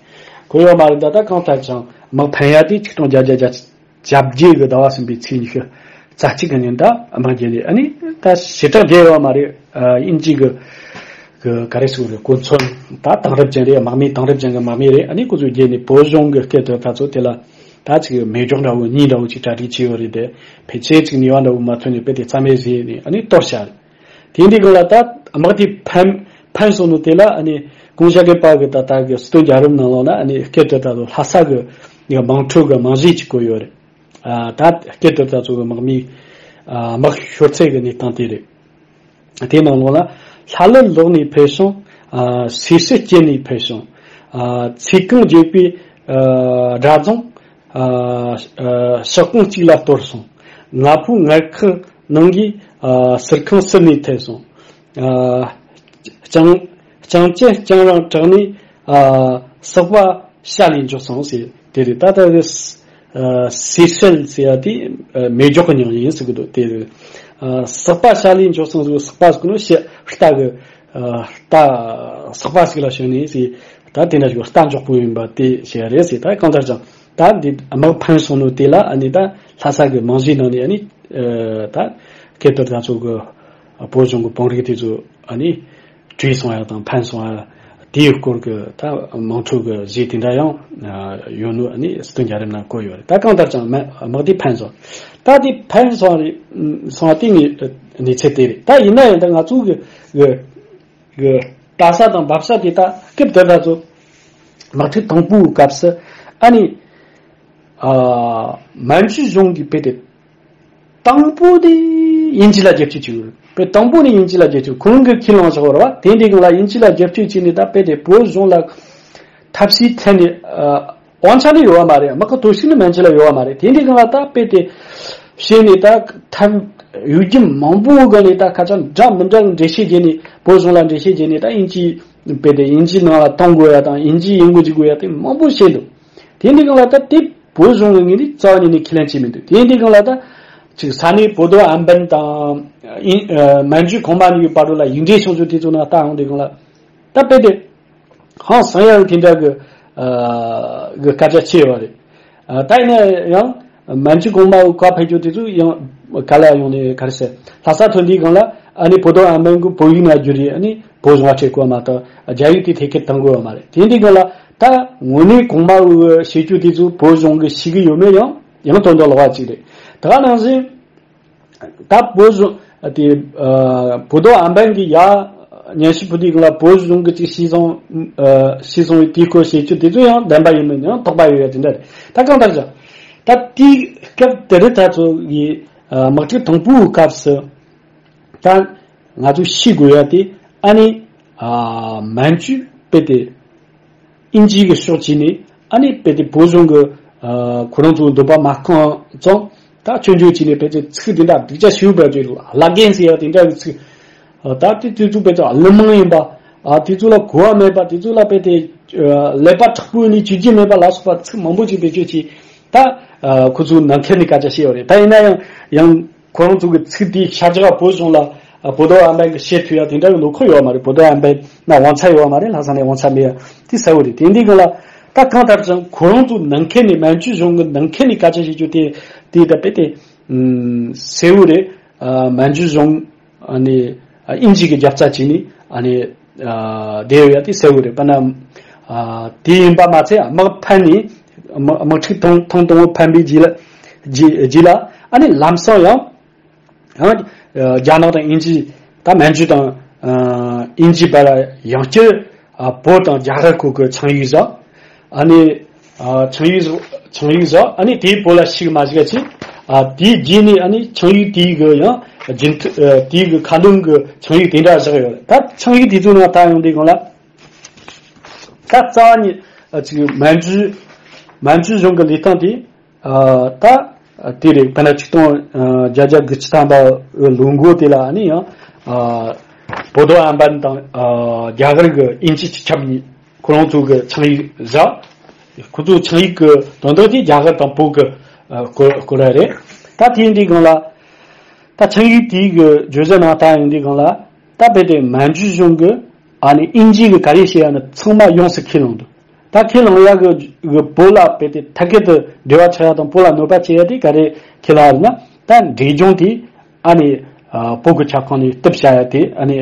གོ་ཡོད་མ་རེད། ད་ད་གང་ལྟར་ཀྱང་དམག་འཕེན་ཡ་དེ་ཆིག་སྟོང་བརྒྱད་བརྒྱ་བརྒྱད་ཅུ། བརྒྱད་བརྒྱད་ཀྱི་ཟླ་བ་གསུམ་པའི་ཚེས་ཉི་ཤུ་རྩ་གཅིག་གི་ཉིན་ད་དམག་རྒྱག་ནས་ཨ་ནི་ད་ཞེ་དྲག་རྒྱག་ཡོད་མ་རེད། ཨ་དབྱིན་ཇི་གི་གི་ག་རེ་ཟེར་དགོས་རེད། གོ་མཚོན་ད་དེང་རབས་ཅན་རེད། དམག་མི་དེང་རབས་ཅན་གྱི་དམག་མི་རེད། ཨ་ནི་ཁོ་ཚོས་རྒྱག་ནས་བོད་གཞུང་གི་སྐད་དུ་ད་ཚོ་དེ་ལ་ད་ཅིག་མེ་སྒྱོགས་འདྲ་བོ་གཉིས་འདྲ་བོ་ཅིག་གྲ་སྒྲིག་བྱས་ཡོད་རེད་དེ། ཕལ་ཆེར་ཅིག་ནུས་པ་འདྲ་བོ་མ་ཐོན་ནས་དཔེ་དེ་རྩ་མེད་བཟོས་ནས་ཨ་ནི་གཏོར་བཞག་རེད། དེ་འདི་སྒང་ལ་ད་དམག་དེ་འཕེན་འཕེན་སོང་ནོ་དེ་ལ་ཨ་ནི་ཀུང་ཞ་གི་པ་གི་ད་ལྟ་གི་སྲིད་དོན་རྒྱལ་རབས་ནང་ལོགས་ན་ཨ་ནི་སྐད་དུ་ད་ཚོ་ལྷ་ས་གི་དམངས་ཁྲོད་གི་རྨང་གཞི་ཅིག་བཀོད་ཡོད་རེད། ཨ་ད་སྐད་དུ་ད་ཚོ་གི་དམག་མི་ཨ་དམག་ཤོར་ཚད་གི་གནས་སྟངས་དེ་རེད། དེ་ནང་ལོགས་ལ་ལྷ་ཀླུ་ལོག་ནས་ཕེབས་བྱུང་། ཨ་སེ་སུ་སྐྱེས་ནས་ཕེབས་བྱུང་། ཨ་ཚེ་གང་རྒྱས་པའི་ཨ་སྦྲ་རྫོང་། ཨ་ཨ་ཕྱོགས་གང་གཅིག་ལ་གཏོར་སོང་། ང་ཕོད་མངལ་ཁང་ནང་གི་ཨ་ཟུར་ཁང་ཟུར་ནས་ཐེབས་སོང་། ཨ་རྐྱང་རྐྱང་ཅན་རྐྱང་རང་དྲག་ནས་ཨ་ཟག་པ་ཤ་ལས་འཇོག་སོང་ཟེར་དེ་རེད། ད་ལྟ་གི་ཨ་སེ་ཤེལ་ཟེར་ཡ་དེ་ཨ་མེ་སྒྱོགས་ཀྱི་མྱིང་ཡིན་ཟེར་གི་འདུག་དེ་རེད། ཨ་ཟག་པ་ཤ་ལས་འཇོག་སོང་ཟེར། ཟག་པ་ཟེར་གི་ནོ་ཤ་རྟ་གི་ཨ་རྟ་ཟག་པ་ཞིག་ལ་ཞོན་ནས་ཟེར། ད་དེ་འདྲ་ཞིག་རྟ་མགྱོགས་པོ་ཡིན་པ་དེ་བཤད་ཡ་རེད་ཟེར། ད་གང་ལྟར་ཀྱང་ད་འདི་དམག་འཕེན་སོང་ནོ་དེ་ལ་ཨ་ནི་ད་ལྷ་ས་གི་རྨང་གཞིའི་ནང་ནས་ཨ་ནི་ཨ་ད་སྐད་དུ་ད་ཚོ་གི་བོད་གཞུང་གི་དཔོན་རིགས་དེ་ཚོ་ཨ་ནི་བྲོས་སོང་ཡ་དང་འཕེན་སོང་ཡ་དེའི་སྐོར་གྱི་ད་དམངས་ཁྲོད་ཀྱི་གཞས་དེ་འདྲ་ཡང་ཡོད་ནོ་ཨ་ནི་སྲིད་དོན་རྒྱལ་རབས་ནང་བཀོད་ཡོད་རེད། ད་གང་ལྟར་ཀྱང་དམག་དམག་དེ་འཕེན་སོང་། ད་དེ་འཕེན་སོང་རེད་སོང་བ་དེ་ངས་ གནས་ཚུལ་དེ་རེད། ད་ཡིན་ན་ཡང་ད་ང་ཚོ་གི་གི་གི་ལྟ་ས་དང་འབབ་ས་དེ་ད་སྐབས་དེ་ད་ཚོ་དམག་འཁྲུག་དང་པོའི་སྐབས་སུ་ཨ་ནི་ཨ་མན་ཇུ་གཞུང་གི་དཔེ་དེ་དང་པོ་དེ་དབྱིན་ཇི་ལ་རྒྱབ་སྐྱོར་བྱས་ཡོད། དཔེ་དང་པོ་ནས་དབྱིན་ཇི་ལ་རྒྱབ་སྐྱོར། ཁོང་གིས་ཁས་བླངས་བཞག་པ་རེད་བ། དེ་འདྲའི་སྒང་ལ་དབྱིན་ཇི་ལ་རྒྱབ་སྐྱོར་བྱས་ནས་ད་དཔེ་དེ་བོད་གཞུང་ལ་ཐབས་ཤེས་འཐེན་ནས་ཨ། དབང་ཆ་ནི་ཡོད་བ་མ་རེད། དམག་གི་སྟོབས་ཤུགས་ནི་མན་ཇུ་ལ་ཡོད་བ་མ་རེད། དེ་འདྲའི་སྒང་ལ་ད་དཔེ་དེ་བཤད་ནས་ད་ཐབས་ཡོད་རྒྱུ་མང་པོའི་སྒང་ནས་ད་ཁ་ཆ་འདྲ་མི་འདྲ་གི་འགྲེལ་བཤད་བརྒྱབ་ནས་བོད་གཞུང་ལ་འགྲེལ་བཤད་བརྒྱབ་ནས་ད་དབྱིན་ཇི་དཔེ་དེ་དབྱིན་ཇིའི་ནང་ལ་གཏོང་དགོས་ཡ་དང་དབྱིན་ཇིའི་ཡིན་དགོས་ཅིག་དགོས་ཡ་དེ་མང་པོ་བཤད་འདུག་དེ་འདྲའི་སྒང་ལ་ད་དེ་བོད་གཞུང་གི་ངོས་ནས་རྩ་བ་ཉིད་ནས་ཁས་ལེན་བྱས་མི་འདུག་དེ་འདྲའི་སྒང་ལ་ད་ཅིག་ས་གནས་བོ་དོ་ཨན་པན་དང་ཨིན་ཨ་མན་ཇུ་གོང་མ་གཉིས་ཀྱི་བར་དུ་ལ་ཡིག་འབྲེལ་བྱུང་ཚུལ་དེ་ཚོ་ནང་ལྟ་ཡོང་དུས་སྒང་ལ་ད་དཔེ་དེ་ཧང་སང་ཡང་དེ་འདྲ་གི་ཨ་གི་སྐད་ཆ་བཤད་ཡོད་རེད། ཨ་ད་ཡིན་ན་ཡང་མན་ཇུ་གོང་མ་བཀའ་ཕེབས་རྒྱུ་དེ་ཚོ་ཡང་ག་ལ་ཡོང་ནས་ག་རེ་ཟེར། ལྷ་ས་ཐོན་དུས་སྒང་ལ་ཨ་ནི་བོ་དོ་ཨན་པན་གྱི་བོད་ཡིག་ནང་བསྒྱུར་རེད། ཨ་ནི་བོད་གཞུང་ལ་སྤྲད་དགོས་མ་གཏོགས་རྒྱ་ཡིག་དེ་ཐད་ཀར་གཏོང་དགོས་ཡོད་མ་རེད། དེ་འདྲའི་སྒང་ལ་ད་དངོས་གནས་གོང་མ་བོས་བཤད་རྒྱུ་དེ་ཚོ་བོད་གཞུང་གིས་ཤེས་ཀྱི་ཡོད་མེད་ཡང་ཡང་དོན་དག་ལོགས་པ་གཅིག་རེད། ད་ག་ནང་བཞིན། ད་བོད་གཞུང་དེ་ཨ་བོ་དོ་ཨན་པན་གྱི་ཡ་ཉན་ཞིབ་པུ་དེ་གང་ལ་བོད་གཞུང་གི་ཅིག་ཤེས་སོང་ཨ་ཤེས་སོང་བའི་དེའི་སྐོར་བཤད་རྒྱུ་དེ་ཚོ་ཡང་བདེན་པ་ཡིན་མིན་ཡང་དོགས་པ་ཡོད་ཡ་དེ་འདྲ་རེད། ད་གང་ལྟར་ཀྱང་ད་དེའི་སྐབས་དེ་རིང་ད་ཚོ་གི་ཨ་དམག་འཁྲུག་དང་པོའི་སྐབས་སུ་ད་ང་ཚོས་ཤེས་དགོས་ཡ་དེ་ཨ་ནི་ཨ་མན་ཇུ་དཔེ་དེ། དབྱིན་ཇི་གི་ཕྱོགས་གཅིག་ནས་ཨ་ནི་དཔེ་དེ་བོད་གཞུང་གི་ཨ་ཁོ་རང་ཚོའི་འདོད་པ་མ་ཁེངས་ཙང་ད་ཆོས་འབྱོར་གཅིག་ནས་དཔེ་དེ་ཚིག་དེ་འདྲ་སྡུག་ཅག་ཞེ་པོ་བརྗོད་འདུག་བླ་རྒན་ཟེར་ཡ་དེ་འདྲ་གི་ཚིག་ཨ་ད་དེ་དུས་ཚོད་དཔེ་དེ་གླུ་མང་ཡིན་པ། ཨ་དེ་ཚོ་ལ་གོ་བ་མེད་པ། དེ་ཚོ་ལ་དཔེ་དེ་ཨ་ཀླད་པ་དྲག་པོ་ནས་བཅོས་རྒྱུ་མེད་པ་ལ་སོགས་པ་ཚིག་མང་པོ་ཅིག་བེད་སྤྱོད་བྱས། ད་ཨ་ཁོ་ཚོའི་ནང་ཁུལ་ནས་སྐད་ཆ་བཤད་ཡོད་རེད། ད་ཡིན་ན་ཡང་ཡང་ཁོ་རང་ཚོ་གི་ཚིག་དེ་ཤར་རྒྱག་བོད་གཞུང་ལ་ཨ་བོ་དོ་ཨན་པན་གྱི་བཤད་ཐུབ་ཡ་དེ་འདྲ་གི་ལོ་ཁོ་ཡོད་མ་རེད། བོ་དོ་ཨན་པན་ན་དབང་ཆ་ཡོད་མ་རེད། ལྷ་ས་ནས་དབང་ཆ་མེད་ཡ་དེ་གསལ་བོ་རེད། དེ་འདི་གི་ལ་ད་གང་ལྟར་ཀྱང་ཁོ་རང་ཚོ་ནང་ཁུལ་ནས་མན་ཇུ་གཞུང་གི་ནང་ཁུལ་ནས་སྐད་ཆ་བཤད་རྒྱུ་དེ་དེ་ད་དཔེ་དེ་ཨུམ་གསལ་བོ་རེད། ཨ་མན་ཇུ་གཞུང་ཨ་ནི་ཨ་དབྱིན་ཇི་གི་རྒྱབ་རྩ་བྱས་ནས་ཨ་ནི་ཨ་བསྡད་ཡོད་ཡ་དེ་གསལ་བོ་རེད། དཔེར་ན་ཨ་དེ་ཡིན་པ་མ་ཚད་དམག་ཕན་ནས་དམག་དམག་འཁྲུག་ཐེངས་ཐེངས་དང་པོ་ཕན་པའི་རྗེས་ལ་རྗེས་རྗེས་ལ་ཨ་ནི་ལམ་སང་ཡང་ཡང་ཨ་རྒྱ་ནག་དང་དབྱིན་ཇི་ད་མན་ཇུ་དང་ཨ་དབྱིན་ཇི་བར་ཡང་བསྐྱར་ཨ་བོད་དང་རྒྱ་གར་ཁུལ་གྱི་ཆིངས་ཡིག་བཞག་ཨ་ནི་ཨ་ཆིངས་ཡིག་བཞག་ཆིངས་ཡིག་བཞག་ཨ་ནི་དེའི་བོད་ལ་ཞུགས་མ་ཞུགས་ཅིག་ཨ་དེའི་རྗེས་ནས་ཨ་ནི་ཆིངས་ཡིག་དེའི་གི་ཡང་རྒྱུན་མཐུད་ཨ་དེའི་གི་ཁ་ལུང་གི་ཆིངས་ཡིག་དེ་འདྲ་བཞག་ཡོད་རེད། ད་ཆིངས་ཡིག་དེ་ཚོའི་ནང་ད་ཡོང་དུས་སྒང་ལ་ད་རྩ་བ་ཉིད་ཨ་ཅིག་མན་ཇུ་མན་ཇུ་གཞུང་གི་ལས་སྟངས་དེ་ཨ་ད་དེ་རེད། དཔེར་ན་ཆིག་སྟོང་ཨ་བརྒྱད་བརྒྱ་དགུ་བཅུ་ཐམ་པ་ལོ་འགོ་དེ་ལ་ཨ་ནི་ཡང་ཨ་བོ་དོ་ཨན་པན་དང་ཨ་རྒྱ་གར་གྱི་དབྱིན་ཇི་སྤྱི་ཁྱབ་གཉིས་ཁོ་རང་ཚོ་གི་ཆིངས་ཡིག་བཞག་ཁོ་ཚོའི་ཆིངས་ཡིག་གི་དོན་དག་དེ་རྒྱ་གར་དང་བོད་ཀྱི་ཨ་སྐོར་སྐོར་ར་རེད། ད་དེ་འདི་སྒང་ལ་ད་ཆིངས་ཡིག་དེའི་གི་བརྗོད་གཞི་ནང་ལྟ་ཡོང་དུས་སྒང་ལ་ད་དཔེ་དེ་མན་ཇུ་གཞུང་གི་ཨ་ནི་དབྱིན་ཇི་གི་ག་རེ་བཤད་ཡ་ནི་ཚང་མ་ཡོངས་སུ་ཁས་བླངས་འདུག་ད་ཁས་བླངས་ཡ་གི་གི་བོད་ལ་དཔེ་དེ་ཐད་ཀར་དུ་འབྲེལ་བ་ཆགས་ཡ་དང་བོད་ལ་གནོད་པ་བྱེད་ཡ་དེ་ག་རེ་ཁས་བླངས་རེད་ན། ད་འབྲས་ལྗོངས་དེ་ཨ་ནི་ཨ་བོད་ཀྱི་ཁྱབ་ཁོངས་ནས་གཏུབ་བྱ་ཡ་དེ་ཨ་ནི་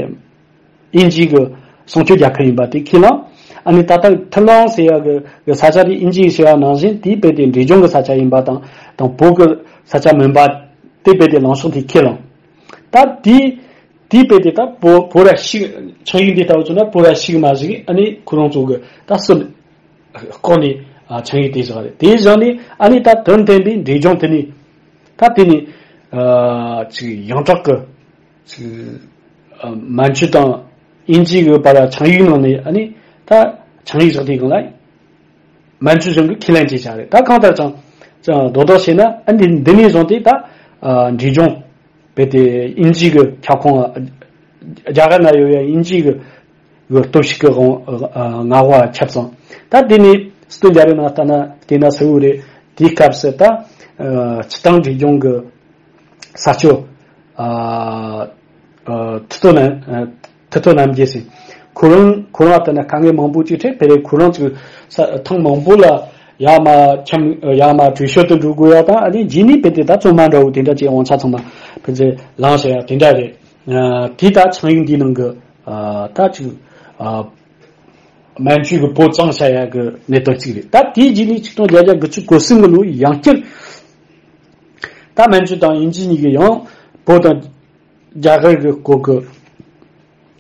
དབྱིན་ཇི་གི་གསུང་ཆོས་རྒྱག་མཁན་ཡིན་པ་དེ་ཁས་བླངས། ཨ་ནི་ད་ལྟ་ཐུ་ལོང་ཟེར་ཡ་གི་གི་ས་ཆ་དེ་དབྱིན་ཇི་ཡིས་ཟེར་བ་ནང་བཞིན་དེ་དཔེ་དེ་འབྲས་ལྗོངས་ཀྱི་ས་ཆ་ཡིན་པ་དང་དང་བོད་ཀྱི་ས་ཆ་མིན་པ་དེ་དཔེ་དེ་ལངས་ཕྱོགས་དེ་ཁས་བླངས། ད་དེ་དེའི་དཔེ་དེ་ད་བོད་བོད་ར་ཞིག་ཆིངས་ཡིག་འདི་ལྟ་བུ་བྱུང་ན་བོད་ར་ཞིག་མ་ཞིག་ཨ་ནི་ཁོ་རང་ཚོ་གི་ད་སྲིད་ལྐོག་ནས་ཨ་ཆིངས་ཡིག་དེ་བཞག་རེད། དེ་བཞག་ནས་ཨ་ནི་ད་དོན་བསྟན་པའི་འབྲས་ལྗོངས་དེ་ནས་ད་དེ་ནས་ཨ་ཅིག་ཡོངས་གྲགས་ཀྱི་ཅིག་ཨ་མན་ཇུ་དང་དབྱིན་ཇི་གི་བར་ལ་ཆིངས་ཡིག་ནང་ནས་ཨ་ནི་ད་ཆིངས་ཡིག་བཞག་དེ་གང་ལ་མན་ཇུ་གཞུང་གིས་ཁས་ལེན་བྱས་བཞག་རེད། ད་གང་ལྟར་ཀྱང་ཀྱང་རྡོག་རྡོག་བྱས་ན་ཨ་འདི་འདི་ནས་བཟུང་སྟེ་ད་ཨ་འབྲས་ལྗོངས་དཔེ་དེ་དབྱིན་ཇི་གི་ཁྱབ་ཁོངས་རྒྱ་གར་ན་ཡོད་པའི་དབྱིན་ཇི་གི་གི་སྟོབས་ཤུགས་ཀྱི་དབང་ཨ་མངའ་དབང་ཁྱབ་སོང་། ད་དེ་ནས་སྟོན་རྒྱ་རི་ནང་ལྟ་ན་དེ་ན་གསལ་བོ་རེད། དེའི་སྐབས་སུ་ད་ཨ་སྤྱི་བཏང་འབྲས་ལྗོངས་ཀྱི་ས་སྐྱོ་ཨ་ཨ་ཐུ་ཐོ་ན་ཨ་ཐུ་ཐོ་རྣམ་རྒྱལ་ཟེར། ཁོ་རང་ཁོ་རང་ལྟ་ན་དཀའ་ངལ་མང་པོ་ཅིག་འཕྲད་པ་རེད། ཁོ་རང་ཚོས་ས་ཐེངས་མང་པོ་ལ་ཡར་མར་འཁྱམ་ཡར་མར་བྲོས་བྱོལ་དུ་འགྲོ་དགོས་ཡ་དང་ཨ་ནི་རྗེས་ནས་དཔེ་དེ་ད་བཙོན་མ་འདྲ་བོ་དེ་འདྲ་ཅིག་དབང་ཆ་ཚང་མ་ཕན་ཚུན་ལངས་བྱ་ཡ་དེ་འདྲ་རེད། ཨ་དེ་ད་ཆིངས་ཡིག་འདིའི་ནང་གི་ཨ་ད་ཅིག་ཨ་མན་ཇུ་གི་བོད་གཙང་བྱ་ཡ་གི་གནད་དོན་གཅིག་རེད། ད་དེའི་རྗེས་ནས་ཆིག་སྟོང་བརྒྱད་བརྒྱ་དགུ་བཅུ་གོ་གསུམ་གི་ལོ་ཡང་བསྐྱར་ད་མན་ཇུ་དང་དབྱིན་ཇི་གཉིས་ཀྱིས་ཡང་བོད་དང་ རྒྱ་གར་གྱི་སྐོར་གྱི་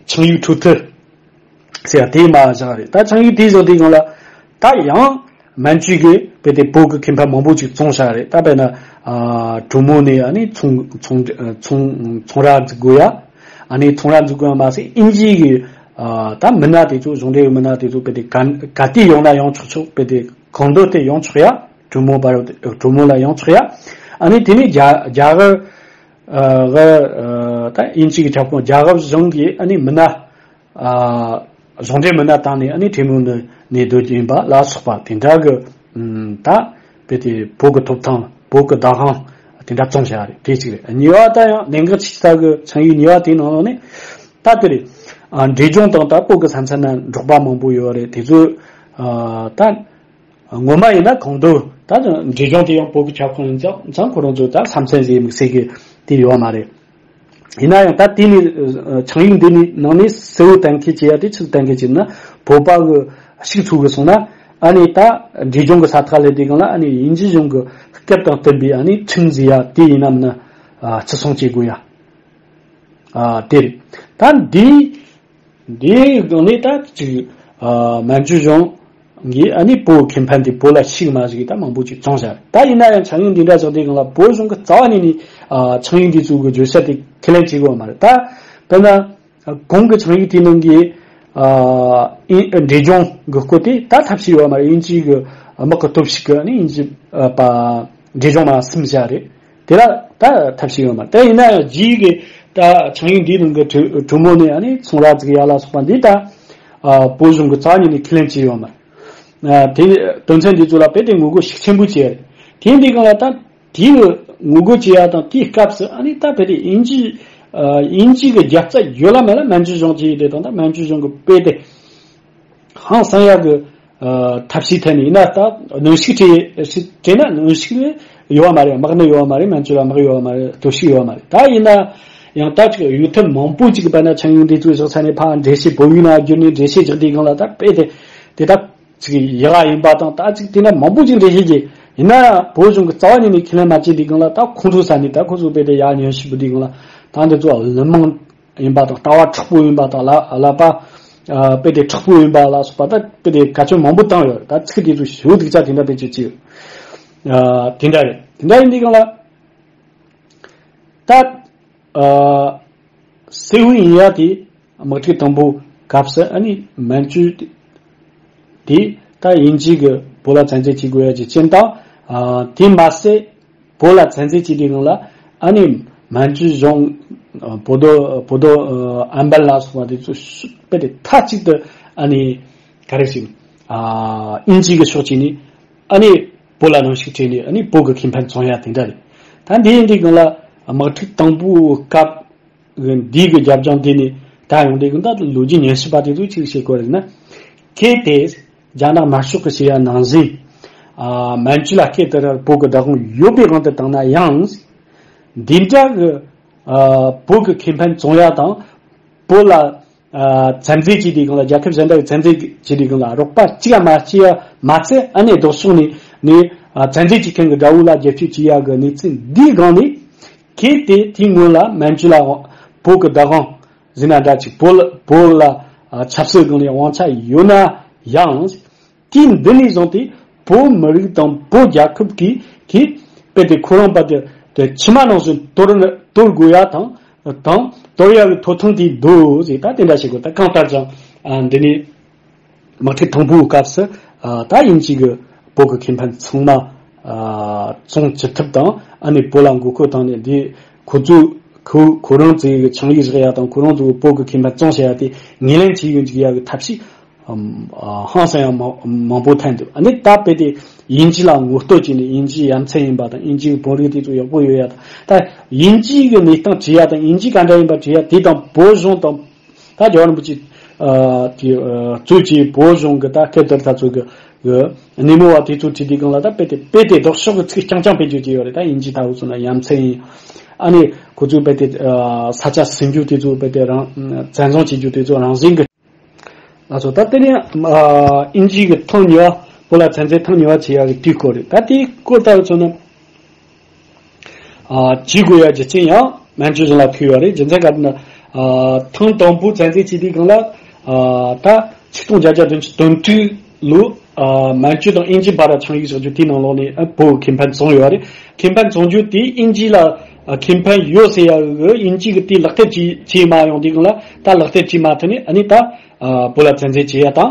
ཆིངས་ཡིག་འཕྲོད་མཐུད་ཟེར་ཡ་དེ་མར་བཞག་རེད། ད་ཆིངས་ཡིག་དེ་བཞག་དུས་སྒང་ལ་ད་ཡང་མན་ཇུ་གིས་དཔེ་དེ་བོད་ཀྱི་ཁེ་ཕན་མང་པོ་ཅིག་བཙོང་བཞག་རེད། ད་དཔེར་ན་ཨ་གྲོ་མོ་ནས་ཨ་ནི་ཚོང་ཚོང་ཚོང་ཚོང་ར་འཛུགས་དགོས་ཡ། ཨ་ནི་ཚོང་ར་འཛུགས་དགོས་ཡ་མ་ཟད་དབྱིན་ཇི་གི་ཨ་ད་མི་སྣ་དེ་ཚོ་གཞུང་འབྲེལ་གྱི་མི་སྣ་དེ་ཚོ་དཔེ་དེ་ག་ག་དུས་ཡོང་ན་ཡོང་ཆོག་ཆོག་དཔེ་དེ་གང་འདོད་དེ་ཡོང་ཆོག་ཡ། གྲོ་མོ་བར་གྲོ་མོ་ལ་ཡོང་ཆོག་ཡ། ཨ་ནི་དེ་ནས་རྒྱ་རྒྱ་གར་ཨ་གི་ཨ་ད་དབྱིན་ཇི་གི་ཁྱབ་ཁོངས་རྒྱལ་ཁབ་གཞུང་གི་ཨ་ནི་མི་སྣ་ཨ་གཞུང་འབྲེལ་མི་སྣ་བཏང་ནས་ཨ་ནི་གྲོས་མོལ་ནས་ནས་སྡོད་རྒྱུ་ཡིན་པ་ལ་སོགས་པ་དེ་འདྲ་གི་ཨམ་ད་དཔེ་དེ་བོད་ཀྱི་ཐོབ་ཐང་བོད་ཀྱི་བདག་དབང་དེ་འདྲ་བཙོང་བཞག་རེད། དེ་གཅིག་རེད། གཉིས་པ་ད་ཡང་གནད་འགག་ཆེ་ས་གི་ཆིངས་ཡིག་གཉིས་པ་དེའི་ནང་ལོགས་ནས་ད་དེ་རེད། ཨ་འབྲས་ལྗོངས་དང་ད་བོད་ཀྱི་ས་མཚམས་ན་འབྲོག་པ་མང་པོ་ཡོད་རེད། དེ་ཚོས་ཨ་ད་ངོ་མ་ཡིན་ན་གང་འདོད་ད་འབྲས་ལྗོངས་དེ་ཡང་བོད་ཀྱི་ཁྱབ་ཁོངས་ཡིན་ཙང་ཙང་ཁོ་རང་ཚོ་ད་ས་མཚམས་ཟེར་དམིགས་བསལ་གྱི་དེ་ཡོད་མ་རེད། ཡིན་ན་ཡང་ད་དེ་ནི་ཨ་ཆིངས་ཡིག་འདི་ནི་ནང་ནས་གསལ་བོ་གཏན་འཁེལ་བྱེད་ཡ་དེ་ཆི་གཏན་འཁེལ་བྱེད་ན་བོད་པ་གི་ཤིག་ཚུགས་གི་སོང་ན་ཨ་ནི་ད་འབྲས་ལྗོངས་གི་ས་ཐག་ལས་དེ་གང་ལ་ཨ་ནི་དབྱིན་ཇི་གཞུང་གི་སྐད་དང་བསྟུན་པའི་ཨ་ནི་ཁྲིམས་ཟེར་ཡ་དེ་ཡིན་ནམ་ན་ཨ་བརྩི་སྲུང་བྱེད་དགོས་ཡ། ཨ་དེ་རེད། ད་འདི་འདིའི་སྒང་ནས་ད་ཅིག་ཨ་མན་ཇུ་གཞུང་གིས་ཨ་ནི་བོད་ཁེ་ཕན་དེ་བོད་ལ་ཤིག་མ་ཞིག་ད་མང་པོ་ཅིག་བཙོང་བཞག་ད་ཡིན་ན་ཡང་ཆིངས་ཡིག་འདི་འདྲ་ཞིག་དེ་སྒང་ལ་བོད་གཞུང་གི་རྩ་བ་ནས་ནི་ཨ་ཆིངས་ཡིག་འདི་ཚོ་གི་བརྗོད་བྱ་དེ་ཁས་ལེན་བྱེད་དགོས་མ་རེད། ད་དཔེར་ན་གོང་གི་ཆིངས་ཡིག་དེའི་ནང་གི་ཨ་ཨིན་འབྲས་ལྗོངས་གི་སྐོར་དེ་ད་ཐབས་ཤེས་ཡོད་མ་རེད། དབྱིན་ཇི་གི་དམག་གི་སྟོབས་ཤུགས་གི་ཨ་ནི་དབྱིན་ཇི་ཨ་པ་འབྲས་ལྗོངས་ནང་ཟིན་བཞག་རེད། དེ་ལ་ད་ཐབས་ཤེས་ཡོད་མ་རེད། དེ་ཡིན་ན་ཡང་རྗེས་ཀྱི་ད་ཆིངས་ཡིག་འདིའི་ནང་གི་གྲོས་གྲོས་མོལ་ནས་ཨ་ནི་ཚོང་ར་བཙུགས་ཡ་ལ་སོགས་པ་འདི་ད་ཨ་བོད་གཞུང་གི་རྩ་བ་ཉིད་ནས་ཁས་ལེན་བྱས་ཡོད་མ་རེད། ཨ་དེ་དོན་ཚན་འདི་ཚོ་ལ་དཔེ་དེ་ངོ་རྒོལ་ཤུགས་ཆེན་པོ་བྱས་རེད། དེ་འདི་གང་ལ་ད་དེའི་ངོ་རྒོལ་བྱེད་ཡ་དང་དེའི་སྐབས་སུ་ཨ་ནི་ད་དཔེ་དེ་དབྱིན་ཇི་ཨ་དབྱིན་ཇི་གི་རྒྱབ་རྩ་ཡོད་ལ་མེད་ལ་མན་ཇུ་གཞུང་གིས་དེ་དང་ད་མན་ཇུ་གཞུང་གི་དཔེ་དེ་ཧང་སང་ཡག་གི་ཨ་ཐབས་ཤེས་ཐད་ནས་ཡིན་ན་ད་གནོན་ཤུགས་སྤྲད་ཤུགས་སྤྲད་ན་གནོན་ཤུགས་ཡོད་པ་མ་རེད། དམག་མི་ཡོད་པ་མ་རེད། མན་ཇུ་ལ་དམག་ཡོད་པ་མ་རེད། སྟོབས་ཤུགས་ཡོད་པ་མ་རེད། ད་ཡིན་ན་ཡང་ད་ཅིག་ཡུལ་ཐབས་མང་པོ་ཅིག་གི་བར་ན་ཆིངས་ཡིག་འདི་ཚོའི་ཕྱོགས་ས་ནས་ཕར་འགྲེལ་བཤད་བོད་ཡིག་ནང་བསྒྱུར་ནས་འགྲེལ་བཤད་རྒྱག་དུས་སྒང་ལ་ད་དཔེ་དེ་དེ་ད་ཅིག་ཡག་ཡིན་པ་དང་ད་ཅིག་དེ་འདྲ་མང་པོ་ཅིག་འགྲེལ་བཤད་ཀྱི་ཡིན་ན་ཡང་བོད་གཞུང་གི་རྩ་བ་ཉིད་ནས་ཁས་ལེན་མ་བྱས་དུས་སྒང་ལ་ད་ཁོང་ཚོའི་ས་ནས་ད་ཁོང་ཚོ་དཔེ་དེ་ཡག་ཉེས་ཤིག་བུ་དུས་སྒང་ལ་ད་འདི་ཚོ་ལན་མང་ཡིན་པ་དང་ལྟ་བ་མཁྲེགས་པོ་ཡིན་པ་དང་ལ་ལ་པ་ཨ་དཔེ་དེ་མཁྲེགས་པོ་ཡིན་པ་ལ་སོགས་པ་ད་དཔེ་དེ་བཀའ་ཆོས་མང་པོ་བཏང་ཡོད། ད་ཚིག་དེ་ཚོ་ཞུ་སྡིག་ཆ་དེ་འདྲ་དཔེ་ཅིག་ཅིག་ཨ་དེ་འདྲ་རེད། དེ་འདྲ་ཡིན་དུས་སྒང་ལ་ད་ཨ་སེའུ་ཡིན་ཡ་དེ་དམག་འཁྲུག་དང་པོ་སྐབས་སུ་ཨ་ནི་མན་ཇུ་དེ་ད་དབྱིན་ཇི་གི་བོད་ལ་བཙན་འཛུལ་བྱེད་དགོས་ཡ་གི་རྐྱེན་དང་ཨ་དེ་མ་ཟད། བོད་ལ་བཙན་འཛུལ་བྱས་དུས་སྒང་ལ་ཨ་ནི་མན་ཇུ་གཞུང་བོད་དོ་བོད་དོ་ཨམ་བན་ལ་སོགས་པ་དེ་ཚོ་དཔེ་དེ་མཐའ་གཅིག་ཏུ་ཨ་ནི་ག་རེ་ཞིག་ཨ་དབྱིན་ཇི་གི་ཕྱོགས་ཀྱིས་ནི་ཨ་ནི་བོད་ལ་གནོན་ཤུགས་སྤྲད་ནས་ཨ་ནི་བོད་ཀྱི་ཁེ་ཕན་བཙོང་ཡ་དེ་འདྲ་རེད། ད་འདི་ཡིན་དུས་སྒང་ལ་དམག་འཁྲུག་དང་པོའི་སྐབས་འདི་གི་རྒྱབ་ལྗོངས་འདི་ནི་ད་ཡོང་དུས་སྒང་ད་ལོ་རྒྱུས་ཉམས་ཞིབ་པ་དེ་ཚོས་ཅིག་བཤད་དགོས་རེད་ན། གལ་ཏེ་རྒྱ་ནག་དམར་ཤོག་གི་བྱེད་ཡ་ནང་བཞིན། ཨ་མན་ཇུ་ལ་སྐད་དེ་ར་བོད་ཀྱི་བདག་དབང་ཡོད་པའི་དབང་དུ་བཏང་ན་ཡང་། འདི་འདྲ་གི་ཨ་བོད་ཀྱི་ཁེ་ཕན་བཙོང་ཡ་དང་། བོད་ལ་ཨ་བཙན་འཛུལ་བྱས་དུས་སྒང་ལ་རྒྱལ་ཁབ་གཞན་དག་གི་བཙན་འཛུལ་བྱས་དུས་སྒང་ལ་རོགས་པ་གཅིག་ཡང་མ་སྐྱེས་ཡ་མ་ཚད་ཨ་ནེ་ལྡོག་ཕྱོགས་ནས་ནས་ཨ་བཙན་འཛུལ་བྱེད་མཁན་གྱི་དགྲ་བོ་ལ་རྒྱབ་སྐྱོར་བྱེད་ཡ་གི་གནས་ཚུལ་འདིའི་སྒང་ནས། གལ་ཏེ་དེའི་སྔོན་ལ་མན་ཇུ་ལ་བོད་ཀྱི་བདག་དབང་། ཟེར་ན་འདྲ་ཅིག་བོད་ལ་བོད་ལ་ཨ་ཆབ་སྲིད་སྒང་ནས་དབང་ཆ་ཡོད་ན་ཡང་། དུས་འདི་ནས་བཟུང་སྟེ་བོད་མི་རིགས་དང་བོད་རྒྱལ་ཁབ་ཀྱི་གི་དཔེ་དེ་ཁོ་རང་པ་དེ་དེ་ཕྱི་མ་ནང་བཞིན་དོར་དོར་དགོས་ཡ་དང་དང་དོར་ཡ་གི་ཐོབ་ཐང་དེ་འདུག་ཟེར། ད་དེ་འདྲ་བྱེད་དགོས། ད་གང་ལྟར་ཀྱང་ཨ་འདི་ནས། དམག་འཁྲུག་དང་པོའི་སྐབས་སུ་ཨ་ད་དབྱིན་ཇི་གི་བོད་ཀྱི་ཁེ་ཕན་ཚང་མ་ཨ་བཙོང་ཅི་ཐུབ་དང་ཨ་ནི་བོད་ལ་མགོ་སྐོར་བཏང་ནས་འདི་ཁོ་ཚོས་ཁོ་ཁོ་རང་ཚོའི་གི་ཆིངས་ཡིག་བཞག་ཡ་དང་ཁོ་རང་ཚོའི་བོད་ཀྱི་ཁེ་ཕན་བཙོང་བྱ་ཡ་དེ་ངོས་ལེན་བྱེད་ཡོང་ཅིག་ཡ་གི་ཐབས་ཤེས་ཨམ་ཨ་ཧང་སང་ཡང་མང་མང་པོ་ཐོན་འདུག་ཨ་ནི་ད་དཔེ་དེ་དབྱིན་ཇི་ལ་ངོ་བསྟོད་བྱས་ནས་དབྱིན་ཇི་ཡ་མཚན་ཡིན་པ་དང་དབྱིན་ཇིའི་བོད་རིགས་དེ་ཚོ་ཡག་པོ་ཡོད་ཡ་དང་ད་དབྱིན་ཇི་གི་གནས་སྟངས་བྲིས་ཡ་དང་དབྱིན་ཇི་ག་འདྲ་ཡིན་པ་བྲིས་ཡ་དེ་དང་བོད་གཞུང་དང་། ད་རྒྱལ་བ་རིན་པོ་ཆེ་ཨ་དེ་ཨ་གཙོས་ཀྱི་བོད་གཞུང་གི་ད་སྐད་བསྡུར་ད་ཚོ་གི་གི་སྣེ་མོ་བ་དེ་ཚོ་བྲིས་དུས་སྒང་ལ་ད་དཔེ་དེ་དཔེ་དེ་ལྡོག་ཕྱོགས་ཀྱི་ཚིག་རྐྱང་རྐྱང་སྤེལ་རྒྱུ་དེ་ཡོད་རེད། ད་དབྱིན་ཇི་ད་འུ་ཚོ་ན་ཡ་མཚན་ཡིན། ཨ་ནི་ཁོ་ཚོས་དཔེ་དེ་ཨ་ས་ཆ་ཟིན་རྒྱུ་དེ་ཚོ་དཔེ་དེ་རང་བཙན་བཟུང་བྱེད་རྒྱུ་དེ་ཚོ་རང་བཞིན་གི་ལ་སོགས། ད་དེ་ནས་ཨ་དབྱིན་ཇི་གི་ཐེངས་གཉིས་པ་བོད་ལ་བཙན་འཛུལ་ཐེངས་གཉིས་པ་བྱེད་ཡ་གི་དུས་སྐོར་རེད། ད་དེའི་སྐོར་ད་འུ་ཚོ་ན། ཨ་བྱེད་དགོས་ཡ་རྒྱུ་རྐྱེན་ཡང་ མན་ཇུ་གཞུང་ལ་ཐུག་ཡོད་རེད། རྒྱུ་མཚན་ག་རེ་ན། ཨ། ཐེངས་དང་པོ་བཙན་འཛུལ་བྱས་དུས་སྒང་ལ། ཨ། ད་ཆིག་སྟོང་བརྒྱད་བརྒྱ་བདུན་ཅུ་དོན་དྲུག་ལོ། ཨ། མན་ཇུ་དང་དབྱིན་ཇི་བར་ཆིངས་ཡིག་བཞག་རྒྱུ་དེའི་ནང་ལོགས་ནས། ཨ། བོད་ཁེ་ཕན་བྱུང་ཡོད་རེད། ཁེ་ཕན་བྱུང་རྒྱུ་དེ་དབྱིན་ཇི་ལ། ཨ། ཁེ་ཕན་ཡོད་ཟེར་ཡག་གི་དབྱིན་ཇི་གིས་དེ་ལག་བསྟར་བྱས་བྱས་མ་ཡོང་དུས་སྒང་ལ། ད་ལག་བསྟར་བྱས་མ་ཐུབ་ནས། ཨ་ནི་ད། ཨ། བོད་ལ་བཙན་འཛུལ་བྱས་ཡ་དང་།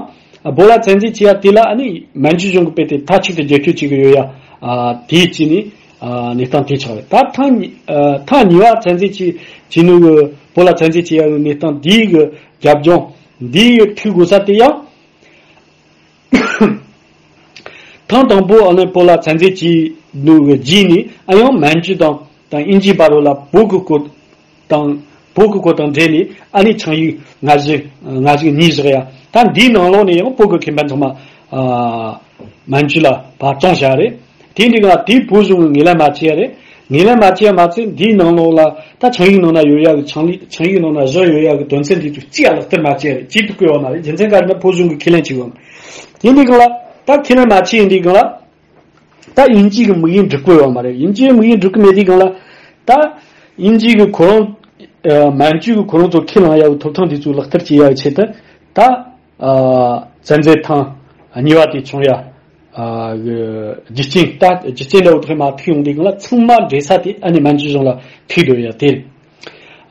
ཨ། བོད་ལ་བཙན་འཛུལ་བྱས་ཡ་དེ་ལ། ཨ་ནི་མན་ཇུ་གཞུང་གིས་རྦད་དེ་མཐའ་གཅིག་ཏུ་རྒྱབ་སྐྱོར་བྱེད་ཀྱི་ཡོད་ཡ། ཨ། དེའི་རྐྱེན་ནས། ཨ། གནས་སྟངས་དེ་ཆགས་རེད། ད་ཐེངས་གཉིས། ཨ། ཐེངས་གཉིས་པ་བཙན་འཛུལ་བྱས་བྱས་ནོ་གི། བོད་ལ་བཙན་འཛུལ་བྱས་ཡ་གི་གནས་སྟངས་འདི་གི་རྒྱབ་ལྗོངས་འདི་གི་ཐུག་དགོས་ས་དེ་ཡང་། ཐེངས་དང་པོ་ཨ་ནི་བོད་ལ་བཙན་འཛུལ་བྱས་ནོ་གི་རྗེས་ནས། ཨ། ཡང་མན་ཇུ་དང་དང་དབྱིན་ཇིའི་བར་ལ་བོད་ཀྱི་སྐོར་དང་། བོད་ཀྱི་སྐོར་དང་འབྲེལ་ནས། ཨ་ནི་ཆིངས་ཡིག་སྔ་གཞུག་སྔ་གཞུག་གཉིས་བཞག་ཡ། ད་འདིའི་ནང་ལོགས་ནས་ཡང་བོད་ཀྱི་ཁེ་ཕན་ཚང་མ། ཨ། མན་ཇུ་ལ་ཕར་བཙོངས་བཞག་རེད། དེ་འདི་ག་དེ་བོད་གཞུང་གིས་ངོས་ལེན་མ་བྱས་ཡ་རེད། ངོས་ལེན་མ་བྱས་ཡ་མ་ཚད། འདིའི་ནང་ལོགས་ལ་ད་ཆིངས་ཡིག་ནང་ན་ཡོད་ཡ་གི། ཆིངས་ལི་ཆིངས་ཡིག་ནང་ན་བཞག་ཡོད་ཡ་གི་དོན་ཚན་འདི་ཚོ་གཅིག་ཡང་ལག་བསྟར་མ་བྱས་རེད། གཅིག་ཏུ་བཀོད་ཡོད་མ་རེད། རྒྱུ་མཚན་ག་རེ་ན་བོད་གཞུང་གིས་ཁས་ལེན་བྱས་ཡོད་མ་རེད། དེ་འདི་ག་ལ། ད་ཁས་ལེན་མ་བྱས་ཡིན་འདི་ག་ལ། ད་དབྱིན་ཇི་གི་དམིགས་ཡུལ་འགྲུབ་ཀྱི་ཡོད་མ་རེད། དབྱིན་ཇིའི་དམིགས་ཡུལ་འགྲུབ་ཀྱི་མེད་དུས་སྒང་ལ། ད་དབྱིན་ཇི་གི་ཁོ་རང་། ཨ། མན་ཇུ་གི་ཁོ་རང་ཚོ་ཁས་བླངས་ཡག་གི་ཐོབ་ཐང་དེ་ཚོ་ལག་བསྟར་བྱེད་ཡག་གི་ཆེད་དུ། ད། ཨ། བཙན་འཛུལ་ཐེངས་གཉིས་པ་དེ་བྱུང་ཡ། ཨ། གི་རྒྱུ་རྐྱེན། ད་རྒྱུ་རྐྱེན་འདྲ་བོ་དེ་མར་ཐུག་ཡོང་དུས་སྒང་ལ། ཚང་མ་འདྲེས་ས་དེ་ཨ་ནི་མན་ཇུ་གཞུང་ལ་ཐུག་འགྲོ་ཡ་དེ་རེད།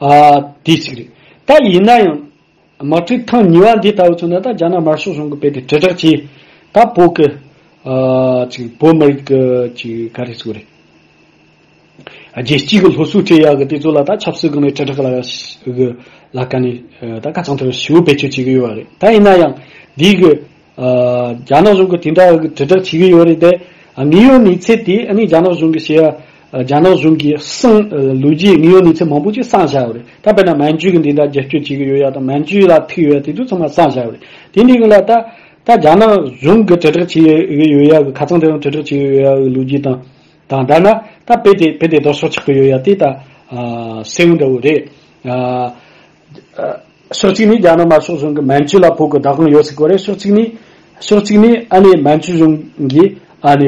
ཨ། དེ་གཅིག་རེད། ད་ཡིན་ན་ཡང་། དམག་འཁྲུག་ཐེངས་གཉིས་པ་འདི་ལྟ་བུ་བྱུང་ན། ད་རྒྱ་ནག་དམར་ཤོག་གཞུང་གིས་རྦད་དེ་དྲིལ་བསྒྲགས་བྱས། ད་བོད་ཀྱི། ཨ། ཅིག་བོད་མི་རིགས་ཀྱི་ཅིག་ག་རེ་ཟེར་དགོས་རེད། རྒྱལ་སྤྱིའི་གི་སློབ་གསོ་སྤྲད་ཡག་གི་དེ་ཚོ་ལ་ད་ཆབ་སྲིད་སྒང་ནས་དྲིལ་བསྒྲགས་ལ་གི་ལ་ཀ་ནས། ཨ། ད་ཁ་ཚང་ཐོག་ཞེ་པོ་བེད་སྤྱོད་བྱེད་ཀྱི་ཡོད་པ་རེད། ད་ཡིན་ན་ཡང་འདི་གི། ཨ། རྒྱ་ནག་གཞུང་གིས་དེ་འདྲ་གི་དྲིལ་བསྒྲགས་བྱེད་ཀྱི་ཡོད་རེད་དེ། ཨ། དངོས་ཡོད་གནས་ཚུལ་དེ་ཨ་ནི་རྒྱ་ནག་གཞུང་གིས་བཤད་ཡ། ཨ། རྒྱ་ནག་གཞུང་གིས་གསང་། ཨ། ལོ་རྒྱུས་དངོས་ཡོད་གནས་ཚུལ་མང་པོ་ཅིག་གསང་བཞག་ཡོད་རེད། ད་དཔེར་ན་མན་ཇུ་གིས་འདི་འདྲ་རྒྱབ་སྐྱོར་བྱེད་ཀྱི་ཡོད་ཡ་དང་། མན་ཇུ་ལ་ཐུག་ཡོད་ཡ་དེ་ཚོ་ཚང་མ་གསང་བཞག་ཡོད་རེད། དེ་འདི་གི་ལ་ད། ད་རྒྱ་ནག་གཞུང་གིས་དྲིལ་བསྒྲགས་བྱེད་ཀྱི་ཡོད་ཡ་གི། ཁ་ཚང་དེ་རང་དྲིལ་བསྒྲགས་བྱེད་ཀྱི་ཡོད་ཡ་གི་ལོ་རྒྱུས་དང་། དང་། ད་ན་ད་རྦད་དེ་རྦད་དེ་ལྡོག་ཕྱོགས་ཆགས་ཀྱི་ཡོད་ཡ་དེ་ད། ཨ། གསལ་བོ་འདྲ་བོ་རེད། ཨ། ཕྱོགས་གཅིག་ནས་རྒྱ་ནག་དམར་ཤོག་གཞུང་གིས་མན་ཇུ་ལ་བོད་ཀྱི་བདག་དབང་ཡོད་ཟེར་གོ་རེད། ཕྱོགས་གཅིག་ནས། ཕྱོགས་གཅིག་ནས་ཨ་ནི་མན་ཇུ་གཞུང་གིས་ཨ་ནི་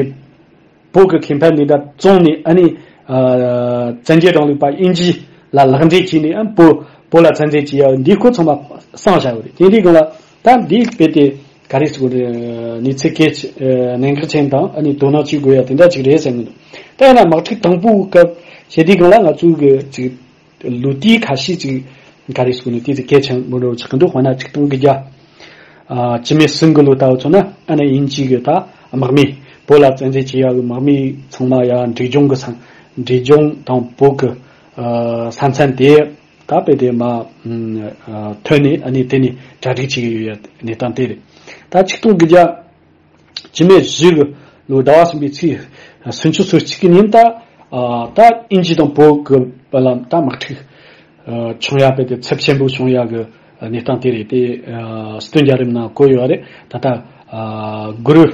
བོད་ཀྱི་ཁེ་ཕན་འདི་འདྲ་བཙོངས་ནས། ཨ་ནི། ཨ། བཙན་རྒྱལ་རིང་ལུགས་པ་དབྱིན་ཇི་ལ་ལག་འབྲེལ་བྱས་ནས། ཨ། བོད་བོད་ལ་བཙན་འཛུལ་བྱས་ཡ་འདི་སྐོར་ཚང་མ་གསང་བཞག་ཡོད་རེད། དེ་འདི་སྒང་ལ་ད་འདི་རྦད་དེ་ག་རེ་ཟེར་དགོས་རེད། གནས་ཚུལ་གལ་ཆེ། ཨ། གནད་འགག་ཅན་དང་། ཨ་ནི་དོ་སྣང་བྱེད་དགོས་ཡ་དེ་འདྲ་ཅིག་རེད་བསམ་གྱི་འདུག་ད་ཡིན་ན་དམག་འཁྲུག་དང་པོའི་སྐབས་བྱེད་དུས་སྒང་ལ་ང་ཚོའི་གི་ཅིག་ལོ་དུས་ཁ་ཤས་ཅིག་ག་རེ་ཟེར་དགོས་ནི། དེ་ཚོ་གལ་ཆེན་པོ་འདྲ་བོ་ཆགས་ཀྱི་འདུག་དཔེར་ན་ཆིག་སྟོང་དགུ་བརྒྱ། ཨ། བཅུ་མེད་གསུམ་གི་ལོ་ལྟ་བུ་མཚོན་ན། ཨ་ནི་དབྱིན་ཇི་གི་ད་དམག་མི། བོད་ལ་བཙན་འཛུལ་བྱེད་ཡག་གི་དམག་མི་ཚང་མ་ཡར་འབྲས་ལྗོངས་གི་ས། འབྲས་ལྗོངས་དང་བོད་གི། ཨ། ས་མཚམས་དེ་ད་རྦད་དེ་མར། ཨ། ཐོན་ནས། ཨ་ནི་དེ་ནས་གྲ་སྒྲིག་བྱེད་ཀྱི་ཡོད་ཡ་གནས་སྟངས་དེ་རེད། ད་ཆིག་སྟོང་དགུ་བརྒྱ་བཅུ་མེད་བཞི་གི་ལོ་ཟླ་བ་གསུམ་པའི་ཚེས་སུམ་ཅུ་སོ་གཅིག་གི་ཉིན་ད། ཨ། ད་དབྱིན་ཇི་དང་བོད་ཀྱི་བར་ལ་ད་དམག་འཁྲུག་ཨ། བྱུང་ཡ་རྦད་དེ་ཚབས་ཆེན་པོ་བྱུང་ཡ་གི་གནས་སྟངས་དེ་རེད་དེ། ཨ། སྟོན་རྒྱལ་རབས་ནང་བཀོད་ཡོད་རེད། ད་ལྟ། ཨ། གུ་རུ།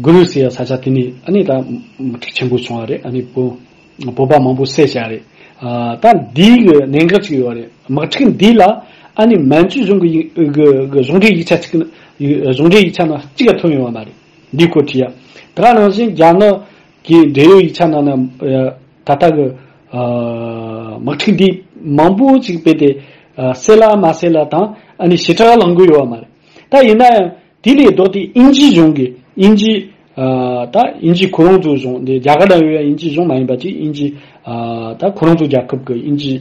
གུ་རུ་ཟེར་ཡ་ས་ཆ་དེ་ནས་ཨ་ནི་ད་དམག་འཁྲུག་ཆེན་པོ་བྱུང་བ་རེད། ཨ་ནི་བོད་བོད་པ་མང་པོ་བསད་བཞག་རེད། ཨ། ད་འདི་གི་གནད་འགག་ཅིག་ཡོད་རེད། དམག་འཁྲུག་འདི་ལ་ཨ་ནི་མན་ཇུ་གཞུང་གི་ཡིག་གི་གི་གཞུང་འབྲེལ་ཡིག་ཆ་ཅིག་གཞུང་འབྲེལ་ཡིག་ཆ་ནང་གཅིག་ཀྱང་ཐོན་ཡོད་པ་མ་རེད། འདི་སྐོར་དྲིས་ཡ། དེ་ག་ནང་བཞིན་རྒྱ་ནག་གི་འབྲེལ་ཡོད་ཡིག་ཆ་ནང་ན། ཨ། ད་ལྟ་གི། ཨ། དམག་འཁྲུག་འདི་མང་པོ་ཅིག་རྦད་དེ། ཨ། སེལ་ལ་མ་སེལ་ལ་དང་། ཨ་ནི་ཞེ་དྲག་ལངས་ཀྱི་ཡོད་པ་མ་རེད། ད་ཡིན་ན་ཡང་དེ་ལས་ལྡོག་སྟེ་དབྱིན་ཇི་གཞུང་གིས། དབྱིན་ཇི། ཨ། ད་དབྱིན་ཇི་ཁོ་རང་ཚོའི་གཞུང་འདི། རྒྱ་གར་ནང་ཡོད་ཡ་དབྱིན་ཇི་གཞུང་མ་ཡིན་པ་ཅིག་དབྱིན་ཇི། ཨ། ད་ཁོ་རང་ཚོ་རྒྱལ་ཁབ་ཀྱི་དབྱིན་ཇི།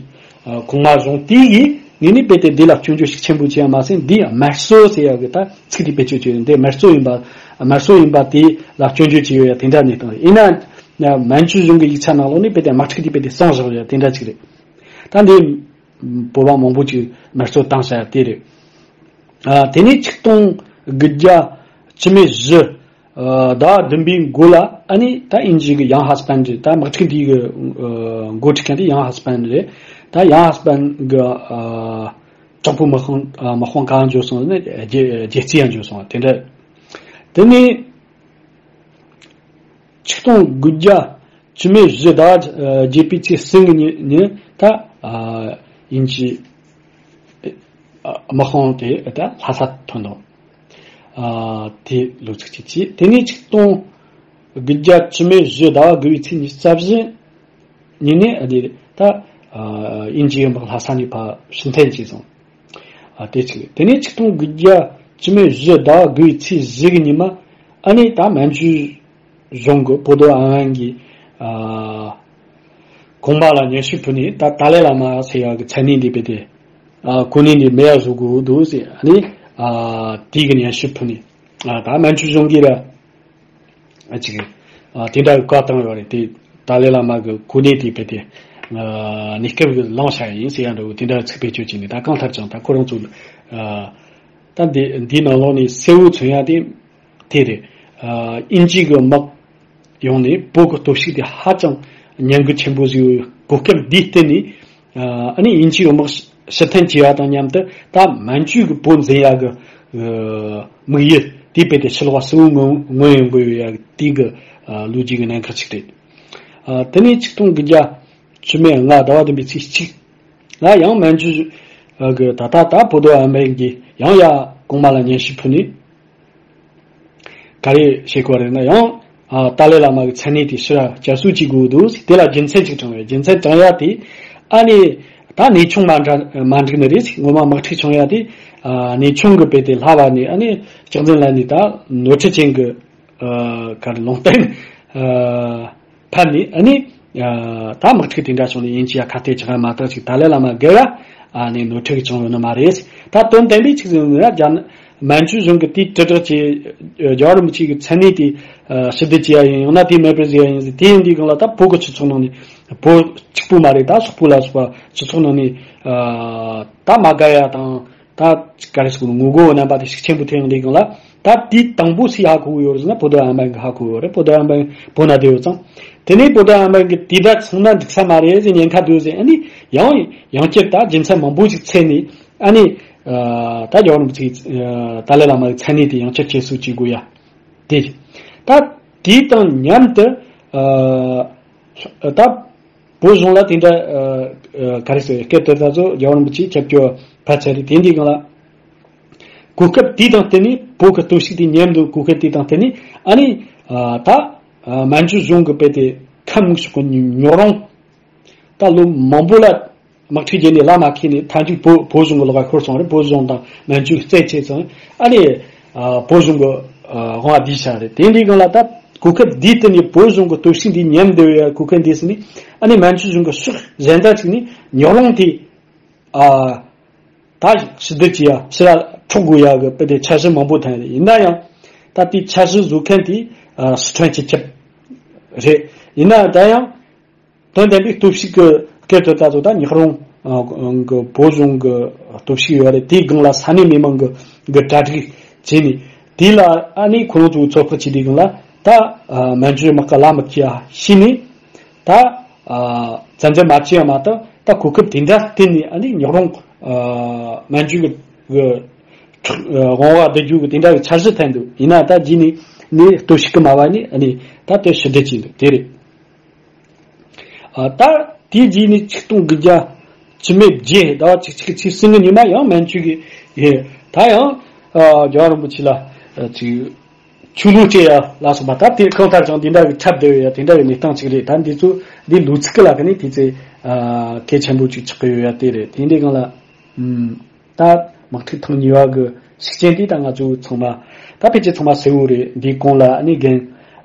ཨ། གོང་མ་གཞུང་དེ་ཡིས་ངས་ནི་རྦད་དེ་འདི་ལ་སྐྱོན་བརྗོད་ཤུགས་ཆེན་པོ་བྱས་ཡ་མ་ཟད། འདི་དམར་གསོད་ཟེར་ཡ་གི་ད་ཚིག་དེ་བེད་སྤྱོད་བྱས་ཡོད། འདི་དམར་གསོད་ཡིན་པ། དམར་གསོད་ཡིན་པ་དེ་ལ་སྐྱོན་བརྗོད་བྱས་ཡོད་ཡ་དེ་འདྲ་གནས་སྟངས་རེད། ཡིན་ན་མན་ཇུ་གཞུང་གི་ཡིག་ཆ་ནང་ལོགས་ནས་རྦད་དེ་དམག་འཁྲུག་དེ་རྦད་དེ་སངས་བཞག་ཡ་དེ་འདྲ་ཅིག་རེད། ད་འདི་བོད་པ་མང་པོ་ཅིག་དམར་གསོད་བཏང་བཞག་ཡ་དེ་རེད། ཨ། དེ་ནས་ཆིག་སྟོང་དགུ་བརྒྱ་བཅུ་མེད་བཞི། ཨ། ཟླ་བ་བདུན་པའི་མགོ་ལ་ཨ་ནི་ད་དབྱིན་ཇི་གི་ཡང་ཧ་སི་པན་རེད། ད་དམག་འཁྲུག་འདི་གི། ཨ། འགོ་ཁྲིད་མཁན་དེ་ཡང་ཧ་སི་པན་རེད། ད་ཡང་ཧ་སི་པན་གི། ཨ། དྲག་པོའི་དམག་དཔུང་། ཨ། དམག་དཔུང་ག་ཡང་འབྱོར་སོང་ནས་རྒྱལ་རྒྱལ་རྩིས་ཡང་འབྱོར་སོང་བ་དེ་འདྲ། དེ་ནས་ཆིག་སྟོང་དགུ་བརྒྱ་བཅུ་མེད་བཞི་ཟླ་བ་བརྒྱད་པའི་ཚེས་གསུམ་གི་ཉིན་ཉིན་ད། ཨ། དབྱིན་ཇི། ཨ། དམག་དཔུང་དེ་ད་ལྷ་ས་ཐོན་འདུག་ཨ། དེ་ལོ་ཚིགས་གཅིག་བྱས། དེ་ནས་ཆིག་སྟོང་དགུ་བརྒྱ་བཅུ་མེད་བཞི་ཟླ་བ་དགུ་བའི་ཚེས་ཉི་ཤུ་རྩ་བཞི་ཉིན་ནས། ཨ། དེ་ད། དབྱིན་ཇིའི་དམག་ལྷ་ས་ནས་ཕར་ཕྱིར་འཐེན་བྱས་སོང་། ཨ་དེ་གཅིག་དེ་ནས་ཆིག་སྟོང་དགུ་བརྒྱ་བཅུ་མེད་བཞི་ཟླ་བ་དགུ་པའི་ཚེས་བཞི་གི་ཉི་མ་ཨ་ནི་ད་མན་ཇུ་གཞུང་གི་པོ་ཏོ་ཨན་ཝན་གྱི་ཨ་གོང་མ་ལ་སྙན་ཞུ་ཕུལ་ནས། ད་ཏཱ་ལའི་བླ་མ་ཟེར་ཡག་གི་མཚན་གནས་འདི་རྦད་དེ་ཨ་གོ་གནས་འདི་མེད་ཡ་བཟོ་དགོས་འདུག་ཟེར། ཨ་ནི་ཨ་དེའི་གི་སྙན་ཞུ་ཕུལ་ནས། ཨ་ད་མན་ཇུ་གཞུང་གིས་ར་ཨ་ཅིག་ཨ་དེ་འདྲ་གི་བཀའ་བཏང་ཡོད་རེད། དེ་ཏཱ་ལའི་བླ་མ་གི་གོ་གནས་དེ་རྦད་དེ་ཨ་གནས་སྐབས་གི་བླངས་བྱ་ཡིན་ཟེར་ཡ་འདྲ་བོ་དེ་འདྲ་ཚིག་བེད་སྤྱོད་བྱས་ནས། ད་གང་ལྟར་ཀྱང་ད་ཁོ་རང་ཚོ་ཨ་ད་འདི་འདིའི་ནང་ལོགས་ནས་གསལ་བོ་མཚོན་ཡ་དེ་དེ་རེད། ཨ་དབྱིན་ཇི་གི་དམག་ཡོང་ནས་བོད་ཀྱི་སྟོབས་ཤུགས་དེ་ཧ་ཅང་ཉམས་རྒུད་ཆེན་པོ་བཟོས་ཡོད། གོ་སྐབས་འདིའི་སྟེང་ནས་ཨ་ནི་དབྱིན་ཇིའི་དམག་ཕྱིར་འཐེན་བྱས་པ་དང་མཉམ་དུ་ད་མན་ཇུ་གི་བོད་འཛིན་ཡག་གི་དམིགས་ཡུལ་དེ་རྦད་དེ་ཕྱི་ལོགས་གསལ་བོ་མངོན་མངོན་ཡོང་གི་ཡོད་ཡག་དེ་གི་ལོ་རྒྱུས་ཀྱི་གནད་འགག་ཅིག་རེད། ཨ་དེ་ནས་ཆིག་སྟོང་དགུ་བརྒྱ་བཅུ་མེད་ལྔ་ཟླ་བ་བདུན་པའི་ཚེས་གཅིག་ལ་ཡང་མན་ཇུ་གི་ད་ལྟ་ད་པོ་ཏོ་ཨན་ཝན་གྱིས་ཡང་ཡ་གོང་མ་ལ་སྙན་ཞུ་ཕུལ་ནས། ག་རེ་བྱེད་དགོས་རེད་ན་ཡང་ཨ་ཏཱ་ལའི་བླ་མ་གི་མཚན་གནས་དེ་ཕྱིར་བསྐྱར་གསོ་བྱེད་དགོས་འདུག་དེ་ལ་རྒྱུ་མཚན་ཅིག་དྲངས་ཡོད། རྒྱུ་མཚན་དྲངས་ཡ་དེ་ཨ་ནི་ད་གནས་ཆུང་མ་འགྲིག་མ་འགྲིག་ནི་རེད། ངོ་མ་དམག་འཁྲུག་བྱུང་ཡ་དེ་ཨ་གནས་ཆུང་གི་རྦད་དེ་ལྷ་བ་ནས་ཨ་ནི་ལྕགས་འཛིན་ལ་ནི་ད་ནོར་འཁྲུལ་ཅན་གི་ཨ་ག་རེ་ལུང་བསྟན་ཨ་ཕར་ནས་ཨ་ནི་ཨ་ད་དམག་འཁྲུག་དེ་འདྲ་བྱུང་ནས་དབྱིན་ཇི་ཡ་ཁ་གཏད་བཅག་མ་ཐག་ཅིག་ཏཱ་ལའི་བླ་མ་སྒེར་ལ་ཨ་ནི་ནོར་འཁྲུལ་བྱུང་ཡོད་ནི་མ་རེད། ད་དོན་དམ་པའི་ཆིག་ཟིན་ན་རྒྱ་མན་ཇུ་གཞུང་གི་དེའི་དྲིལ་བསྒྲགས་ཀྱི་རྒྱལ་བ་རིན་པོ་ཆེ་གི་མཚན་གནས་དེ་ཨ་ཕྱིར་བསྡུ་བྱེད་ཡ་ཡིན། ཡང་ན་དེ་མེད་པར་བཟོ་ཡ་ཡིན་ཟེར། དེ་ཡིན་དུས་སྒང་ལ་ད་བོད་ཀྱི་སྤྱི་ཚོགས་ནང་ནས་བོད་གཅིག་པུ་མ་རེད། ད་སོག་པོ་ལ་སོགས་པ་སྤྱི་ཚོགས་ནང་ནས་ཨ་ད་མ་དགའ་ཡ་དང་། ད་ག་རེ་ཟེར་དགོས་ནོ། ངོ་རྒོལ་རྣམ་པ་དེ་ཤུགས་ཆེན་པོ་ཐོན་ཡོང་དུས་སྒང་ལ། ད་དེའི་དང་པོ་སུས་ཧ་གོ་གི་ཡོད་རེད་ཟེར་ན། པོ་ཏོ་ཨན་ཝན་གིས་ཧ་གོ་གི་ཡོད་རེད། པོ་ཏོ་ཨན་ཝན་བོད་ན་བསྡད་ཡོད་ཙང་། དེ་ནས་པོ་ཏོ་ཨན་ཝན་གིས་དེ་འདྲ་སོང་ན་འགྲིག་ས་མ་རེད་ཟེར་ཉེན་ཁ་འདུག་ཟེར། ཨ་ནི་ཡང་ཡང་བསྐྱར་ད་རྒྱུ་མཚན་མང་པོ་ཞིག་འཚོལ་ནས། ཨ་ནི་ཨ་ད་རྒྱལ་བ་རིན་པོ་ཆེ་ཨ་ཏཱ་ལའི་བླ་མ་གི་མཚན་གནས་དེ་ཡང་བསྐྱར་བསྐྱར་གསོ་བྱེད་དགོས་ཡ་དེ་རེད། ད་དེ་དང་མཉམ་དུ་ཨ་ད་བོད་གཞུང་ལ་དེ་འདྲ་ཨ་ཨ་ག་རེ་ཟེར། སྐབས་དེ་ད་གཟོད་རྒྱལ་བ་རིན་པོ་ཆེ་སྐྱབས་བཅོལ་བ་ཕེབས་ཚར་རེད། དེ་འདི་སྒང་ལ་གོ་སྐབས་དེ་དང་བསྟུན་ནས། བོད་ཀྱི་སྟོབས་ཤུགས་དེ་ཉམས་འདུག་གོ་སྐབས་དེ་དང་བསྟུན་ནས། ཨ་ནི་ཨ་ད་ཨ་མན་ཇུ་གཞུང་གི་རྦད་དེ་ཁ་མིག་ཕྱོགས་ཀྱི་ཉོ་རུང་། ད་ལོ་མང་པོ་ལ་དམག་འཁྲུག་བརྒྱབ་ནས་ལམ་མ་ཁེལ་ནས། མཐའ་མཇུག་བོད་བོད་གཞུང་གི་ལག་པ་ཤོར་སོང་རེད། བོད་གཞུང་དང་མན་ཇུ་རྩོད་བྱས་ཙང་། ཨ་ནི་ཨ་བོད་གཞུང་གི་ཨ་དབང་བསྡུས་བཞག་རེད། དེ་འདི་སྒང་ལ་ད་གོ་སྐབས་འདི་དེ་ནས་བོད་གཞུང་གི་སྟོབས་ཤུགས་འདི་ཉམས་བསྡད་ཡོད་ཡ་གོ་སྐབས་འདི་ཟིན་ནས། ཨ་ནི་མན་ཇུ་གཞུང་གི་ཕྱོགས་གཞན་དག་ཅིག་ནས་ཉོ་རུང་དེ་ཨ་ད་ཕྱིར་བསྡུ་བྱེད་ཡ་ཕྱིར་འཕྲོག་དགོས་ཡ་གི་རྦད་དེ་འཆར་གཞི་མང་པོ་བཏོན་རེད། ཡིན་ན་ཡང་ད་དེའི་འཆར་གཞི་བཟོ་མཁན་དེ་ཨ་སི་ཁྲོན་སྤྱི་ཁྱབ་རེད། ཡིན་ན་ད་ཡང་དོན་དམ་པའི་སྟོབས་ཤུགས་ཀྱི་སྐད་དུ་ད་ཚོ་ད་ཉག་རོང་ཨ་གི་བོད་གཞུང་གི་སྟོབས་ཤུགས་ཡོད་རེད། དེའི་སྒང་ལ་ས་གནས་མི་མང་གི་གི་གྲ་སྒྲིག་བྱས་ནས། དེ་ལ་ཨ་ནི་ཁོ་རང་ཚོ་ཚོད་དཔག་བྱས་དུས་སྒང་ལ། ད་ཨ་མན་ཇུ་དམག་གི་ལམ་མ་ཁེལ་ཡ་ཤེས་ནས། ད་ཨ་བཙན་འཛུལ་མ་བྱས་ཡ་མ་གཏོགས། ད་གོ་སྐབས་དེ་འདྲ་བསྟུན་ནས་ཨ་ནི་ཉག་རོང་ཨ་མན་ཇུ་གི་གི་དབང་བ་བསྡུ་རྒྱུ་གི་དེ་འདྲ་གི་འཆར་གཞི་བཏོན་འདུག་ཡིན་ན་ད་རྗེས་ནས་ནི་སྟོབས་ཤུགས་ཀྱི་མ་བ་ནས་ཨ་ནི་ད་དེ་ཕྱིར་བསྡུ་བྱས་འདུག་དེ་རེད། ཨ་ད་དེའི་རྗེས་ནས་ཆིག་སྟོང་དགུ་བརྒྱ་བཅུ་མེད་བརྒྱད་ཟླ་བ་གཅིག་གཅིག་ཚེས་གསུམ་གི་ཉི་མ་ཡང་མན་ཇུ་གིས་ཡེ་ད་ཡང་ཨ་རྒྱལ་བ་རིན་པོ་ཆེ་ལ་ཨ་ཅིག་ཆོས་ལུགས་སྤྲད་ཡ་ལ་སོགས་པ། ད་དེ་གང་ལྟར་ཀྱང་འདི་འདྲ་གི་འཁྲབ་བསྡད་ཡོད་ཡ་དེ་འདྲ་གི་གནས་སྟངས་ཅིག་རེད། ད་འདི་ཚོ་འདི་ལོ་ཚིགས་ཀྱི་ལ་ཁ་ནས་དེ་ཚེ་ཨ་གལ་ཆེན་པོ་ཅིག་ཆགས་ཀྱི་ཡོད་ཡ་དེ་རེད། དེ་འདྲའི་སྒང་ལ་ཨུམ། ད་དམག་འཁྲུག་ཐེངས་གཉིས་པ་གི་ཤུགས་རྐྱེན་དེ་ད་ང་ཚོ་ཚང་མ་ད་ཕལ་ཆེར་ཚང་མ་གསལ་བོ་རེད། འདིའི་གོང་ལ་ཨ་ནི་རྒན་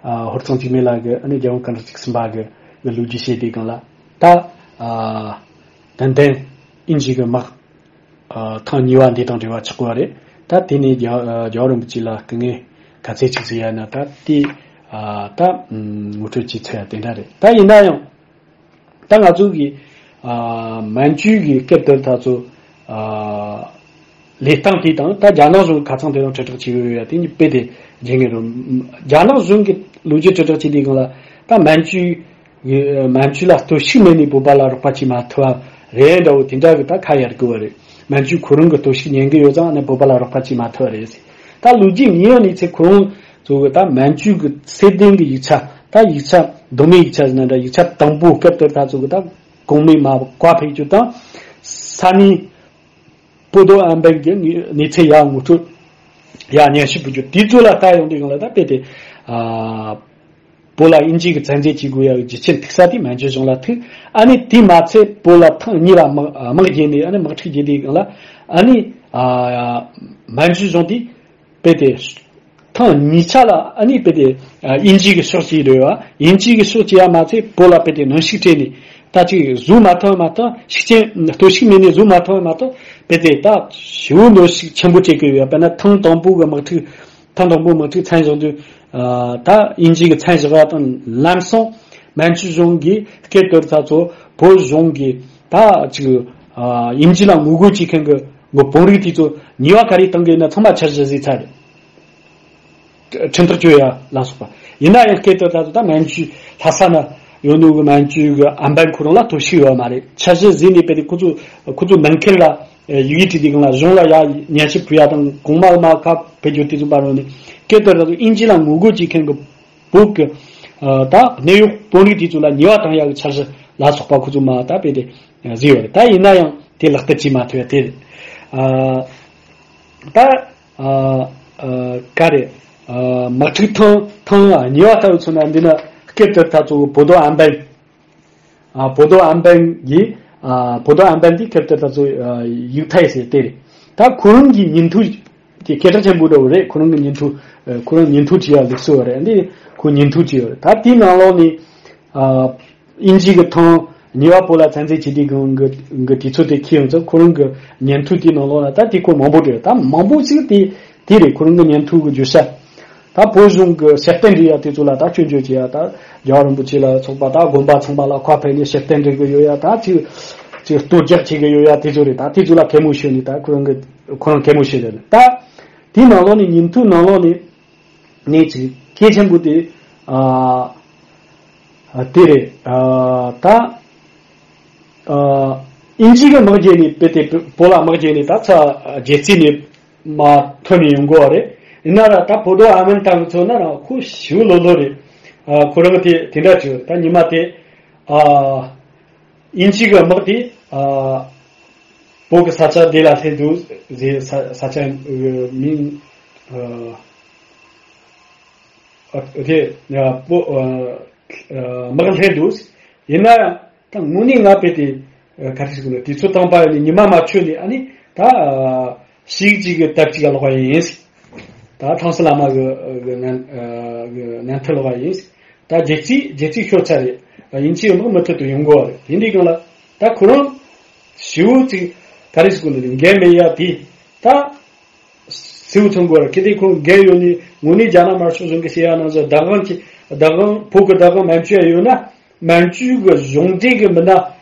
ཨ་ཧོར་གཙང་འཇིགས་མེད་ལགས་ཀྱིས་ཨ་ནི་རྒྱལ་དབང་སྐུ་ཕྲེང་བཅུ་གསུམ་པ་གི་གི་ལོ་རྒྱུས་བཤད་དེའི་སྒང་ལ། ད་ཨ་ཏན་ཏན་དབྱིན་ཇི་གི་དམག་ཨ་ཐེངས་གཉིས་པ་འདི་དང་འབྲེལ་བ་ཆགས་པ་རེད། ད་དེ་ནས་རྒྱལ་རྒྱལ་བ་རིན་པོ་ཆེ་ལ་སྐུ་ངལ་ག་ཚད་ཅིག་ཟིག་ཡོད་ན། ད་དེ་ཨ་ད་ངོ་སྤྲོད་བྱས་ཚར་ཡ་དེ་འདྲ་རེད། ད་ཡིན་ན་ཡང་། ད་ང་ཚོ་གི་ཨ་མན་ཇུ་གི་སྐབས་དེར་ད་ཚོ་ཨ་ལས་སྟངས་དེ་དང་། ད་རྒྱ་ནག་གཞུང་གི་ཁ་ཚང་དེ་དང་དྲིལ་བསྒྲགས་བྱེད་ཀྱི་ཡོད་ཡ་དེ་གཉིས་དཔེ་དེ་བརྗེད་ངེས་རུང་། རྒྱ་ནག་གཞུང་གི་ལོ་རྒྱུས་དྲིལ་བསྒྲགས་བྱེད་དུས་སྒང་ལ། ད་མན་ཇུ་གི་མན་ཇུ་ལ་སྟོབས་ཤུགས་མེད་ནས་བོད་པ་ལ་རོགས་པ་བྱེད་མ་ཐུབ་པ་རེད་འདྲ་བོ་དེ་འདྲ་གི་ད་ཁ་ཡར་གི་བ་རེད། མན་ཇུ་ཁོ་རང་གི་སྟོབས་ཤུགས་ཉན་གི་ཡོད་ཙང་། ཨ་ནི་བོད་པ་ལ་རོགས་པ་བྱེད་མ་ཐུབ་པ་རེད་ཟེར། ད་ལོ་རྒྱུས་ཉེ་བའི་གནས་ཚུལ་ཁོ་རང་ཚོ་གི་ད་མན་ཇུ་གི་སྲིད་དོན་གི་ཡིག་ཆ། ད་ཡིག་ཆ་མདོ་སྨད་ཡིག་ཆ་ཟེར་ན་འདྲ། ཡིག་ཆ་དང་པོ་སྐབས་དེར་ད་ཚོ་གི་ད་གོང་མའི་མ་བཀའ་ཕེབས་རྒྱུ་དང་། ས་གནས་པོ་ཏོ་ཨན་ཝན་གྱི་གནས་ཚུལ་ཡར་ངོ་སྤྲོད་ཡར་སྙན་ཞུ་ཕུལ་རྒྱུ་དེ་ཚོ་ལ་ལྟ་ཡོང་དུས་སྒང་ལ། ད་དཔེ་དེ་ཨ་པོ་ བོད་ལ་དབྱིན་ཇི་གི་བཙན་འཛུལ་བྱེད་དགོས་ཡ་གི་རྒྱུ་རྐྱེན་ཐུག་ས་དེ་མན་ཇུ་གཞུང་ལ་ཐུག་ཨ་ནི་དེ་མ་ཚད་བོད་ལ་ཐེངས་གཉིས་ལ་དམག་དམག་རྒྱག་ནས་ཨ་ནི་དམག་འཁྲུག་བརྒྱབ་དུས་སྒང་ལ་ཨ་ནི་ཨ་མན་ཇུ་གཞུང་དེ་རྦད་དེ་ཐེངས་གཉིས་ཆ་ལ་ཨ་ནི་རྦད་དེ་ཨ་དབྱིན་ཇི་གི་ཕྱོགས་གཅིག་རེད་བ། དབྱིན་ཇི་གི་ཕྱོགས་གཅིག་ཡ་མ་ཚད་བོད་ལ་རྦད་དེ་གནོན་ཤུགས་སྤྲད་ནས་ད་ཅིག་བཟོ་མ་ཐུབ་མ་གཏོགས་ཤུགས་རྐྱེན་སྟོབས་ཤུགས་མེད་ནས་བཟོ་མ་ཐུབ་མ་གཏོགས་རྦད་དེ་ད་ཞེ་པོ་གནོན་ཤུགས་ཆེན་པོ་སྤྲད་གི་ཡོད། དཔེར་ན་ཐེངས་དང་པོ་གི་དམག་འཁྲུག་ཐེངས་དང་པོ་དམག་འཁྲུག་མཚམས་བཞག་དུས་ཨ་ད་དབྱིན་ཇི་གི་མཚམས་བཞག་པ་དང་ལམ་སང་མན་ཇུ་གཞུང་གིས་སྐད་བཏོན་ད་ཚོ་བོད་གཞུང་གིས་ད་ཅིག་ཨ་དབྱིན་ཇི་ལ་ངོ་རྒོལ་བྱེད་མཁན་གྱི་གི་དཔོན་རིགས་དེ་ཚོ་ཉེས་པ་ག་རེ་བཏང་གི་ཡིན་ན་ཚང་མ་འཆར་གཞི་བཟོས་ཚར་རེད། ཁྲིམས་ཐག་གཅོད་ཡ་ལ་སོགས་པ། ཡིན་ན་ཡང་སྐད་བཏོན་ད་ཚོ་ད་མན་ཇུ་ལྷ་ས་ན་ཡོད་ནོ་གི་མན་ཇུ་གི་ཨམ་བན་ཁོ་རང་ལ་གཏོར་བཤིག་ཡོད་མ་རེད། འཆར་གཞི་བཟོས་ནས་དཔེ་དེ་ཁོ་ཚོ་ཁོ་ཚོ་ནང་ཁུལ་ལ་ཡི་གེ་བྲིས་དུས་སྒང་ལ་གཞུང་ལ་ཡ་སྙན་ཞུ་ཕུལ་ཡ་དང་གོང་མ་མ་ཁ་ཕེབས་རྒྱུ་དེ་ཚོ་བར་རོ་ནས་སྐད་བཏོན་ད་ཚོ་དབྱིན་ཇི་ལ་ངོ་རྒོལ་བྱེད་མཁན་གི་བོད་ཀྱི་ཨ་ད་གནད་ཡོད་དཔོན་རིགས་དེ་ཚོ་ལ་ཉེས་པ་བཏང་ཡག་གི་འཆར་གཞི་ལ་སོགས་པ་ཁོ་ཚོ་མ་ད་དཔེ་དེ་བཟོས་ཡོད་རེད། ད་ཡིན་ན་ཡང་དེ་ལག་བསྟར་བྱེད་མ་ཐུབ་ཡ་དེ་རེད། ཨ་ད་ཨ་ཨ་ག་རེ་ཨ་དམག་འཁྲུག་ཐེངས་ཐེངས་གཉིས་པ་ལྟ་བུ་མཚོན་ན་འདི་ན་སྐད་བཏོན་ད་ཚོ་བོ་དོ་ཨམ་བན་ཨ་བོ་དོ་ཨམ་བན་གྱིས་ཨ་བོ་དོ་ཨམ་བན་འདི་སྐད་བཏོན་ད་ཚོ་ཡིག་ཐའི་ཟེར་དེ་རེད། ད་ཁོ་རང་གི་ཉིན་ཐོ་དེ་སྐད་གྲགས་ཆེན་པོ་འདྲ་བོ་རེད། ཁོ་རང་གི་ཉིན་ཐོ་ཨ་ཁོ་རང་ཉིན་ཐོ་བྲིས་ཡ་ལུགས་སྲོལ་བ་རེད། འདི་ཁོ་ཉིན་ཐོ་བྲིས་ཡོད་རེད། ད་དེའི་ནང་ལོགས་ནས་ཨ་དབྱིན་ཇི་གི་ཐང་ཉེ་བ་བོད་ལ་བཙན་འཛུལ་བྱེད་དུས་གང་གི་གི་དུས་ཚོད་དེ་ཁྱེད་ཡོང་ཚེ་ཁོ་རང་གི་ཉིན་ཐོ་དེའི་ནང་ལོགས་ལ་ད་དེ་ཁོ་མང་པོ་བྲིས་ད་མང་པོ་ཞིག་དེ་དེ་རེད། ཁོ་རང་གི་ཉིན་ཐོ་གི་བརྗོད་བྱ་ད་བོད་གཞུང་གི་ཞབས་བརྟན་འདྲི་ཡ་དེ་ཚོ་ལ་ད་སྐྱོན་བརྗོད་བྱེད་ཡ་ད་རྒྱལ་བ་རིན་པོ་ཆེ་ལ་སོགས་པ་ད་དགོན་པ་ཚང་མ་ལ་ཁ་ཕེབས་ནས་ཞབས་བརྟན་འདྲི་གི་ཡོད་ཡ་ད་ཅིག་ཅིག་གཏོར་རྒྱག་བྱེད་གི་ཡོད་ཡ་དེ་ཚོ་རེད། ད་དེ་ཚོ་ལ་གད་མོ་ཤོར་ནས་ད་ཁོ་རང་གི་ཁོ་རང་གད་མོ་ཤོར་ཡ་ད་དེའི་ནང་ལོགས་ནས་ཉིན་ཐོ་ནང་ལོགས་ནས་ནས་ཅིག་གལ་ཆེན་པོ་དེ་ཨ་ཨ་དེ་རེད། ཨ་ད་ཨ་དབྱིན་ཇི་གི་དམག་རྒྱལ་ནས་དཔེ་དེ་བོད་ལ་དམག་རྒྱལ་ནས་ད་ཚ་རྒྱལ་རྩེ་ནས་མ་ཐོན་ནས་ཡོང་དགོས་བ་རེད། ཡིན་ན་ར་ད་བོ་དོ་ཨ་མན་ཏང་གི་ཚོ་ན་ར་ཁོ་ཞེ་པོ་ལོ་ལོ་རེད། ཨ་ཁོ་རང་གི་དེ་དེ་འདྲ་བྱོས་ད་ཉི་མ་དེ་ཨ་དབྱིན་ཇི་གི་དམག་དེ་ཨ་བོད་ཀྱི་ས་ཆ་དེ་ལ་སླེབས་འདུག་ཟེར། ས་ས་ཆ་མིང་ཨ་ཨ་དེ་ཨ་བོད་ཨ་ཨ་དམག་སླེབས་འདུག་ཡིན་ན་ཡང་ད་དངོས་གནས་ང་དཔེ་དེ་ཨ་ག་རེ་ཟེར་དགོས་ན་དུས་ཚོད་བཏང་པ་ཡིན་ནི་ཉི་མ་མ་འཆོལ་ནས་ཨ་ནི་ད་ཨ་ཞིག་ཅིག་གི་སྟབས་ཅིག་ག་ལོག་པ་ཡིན། ད་ཐང་སི་བླ་མ་གི་གི་ནན་ཨ་གི་ནན་ཐི་ལོག་པ་ཡིན། ད་རྒྱལ་རྩེ་རྒྱལ་རྩེ་ཤོར་ཚར་རེད། ཨ་དབྱིན་ཇི་དམག་མུ་མཐུད་དུ་ཡོང་དགོས་པ་རེད། དེ་འདྲའི་སྒང་ལ་ད་ཁོ་རང་ཞེ་པོ་ཅིག་ག་རེ་ཟེར་དགོས་ན་འགན་མེད་ཡ་དེ་ད་སེའུ་ཚོང་དགོས་ར་ཁེ་དེ་ཁོང་རྒན་ཡོད་ནི་དངོས་གནས་རྒྱ་ནག་དམར་ཤོག་གཞུང་གི་བཤད་ཡ་ནང་བཞིན་བདག་དབང་གི་བདག་དབང་བོད་ཀྱི་བདག་དབང་མན་ཆད་ཡོད་ན་མན་ཆད་གི་གཞུང་འབྲེལ་གི་མི་སྣ་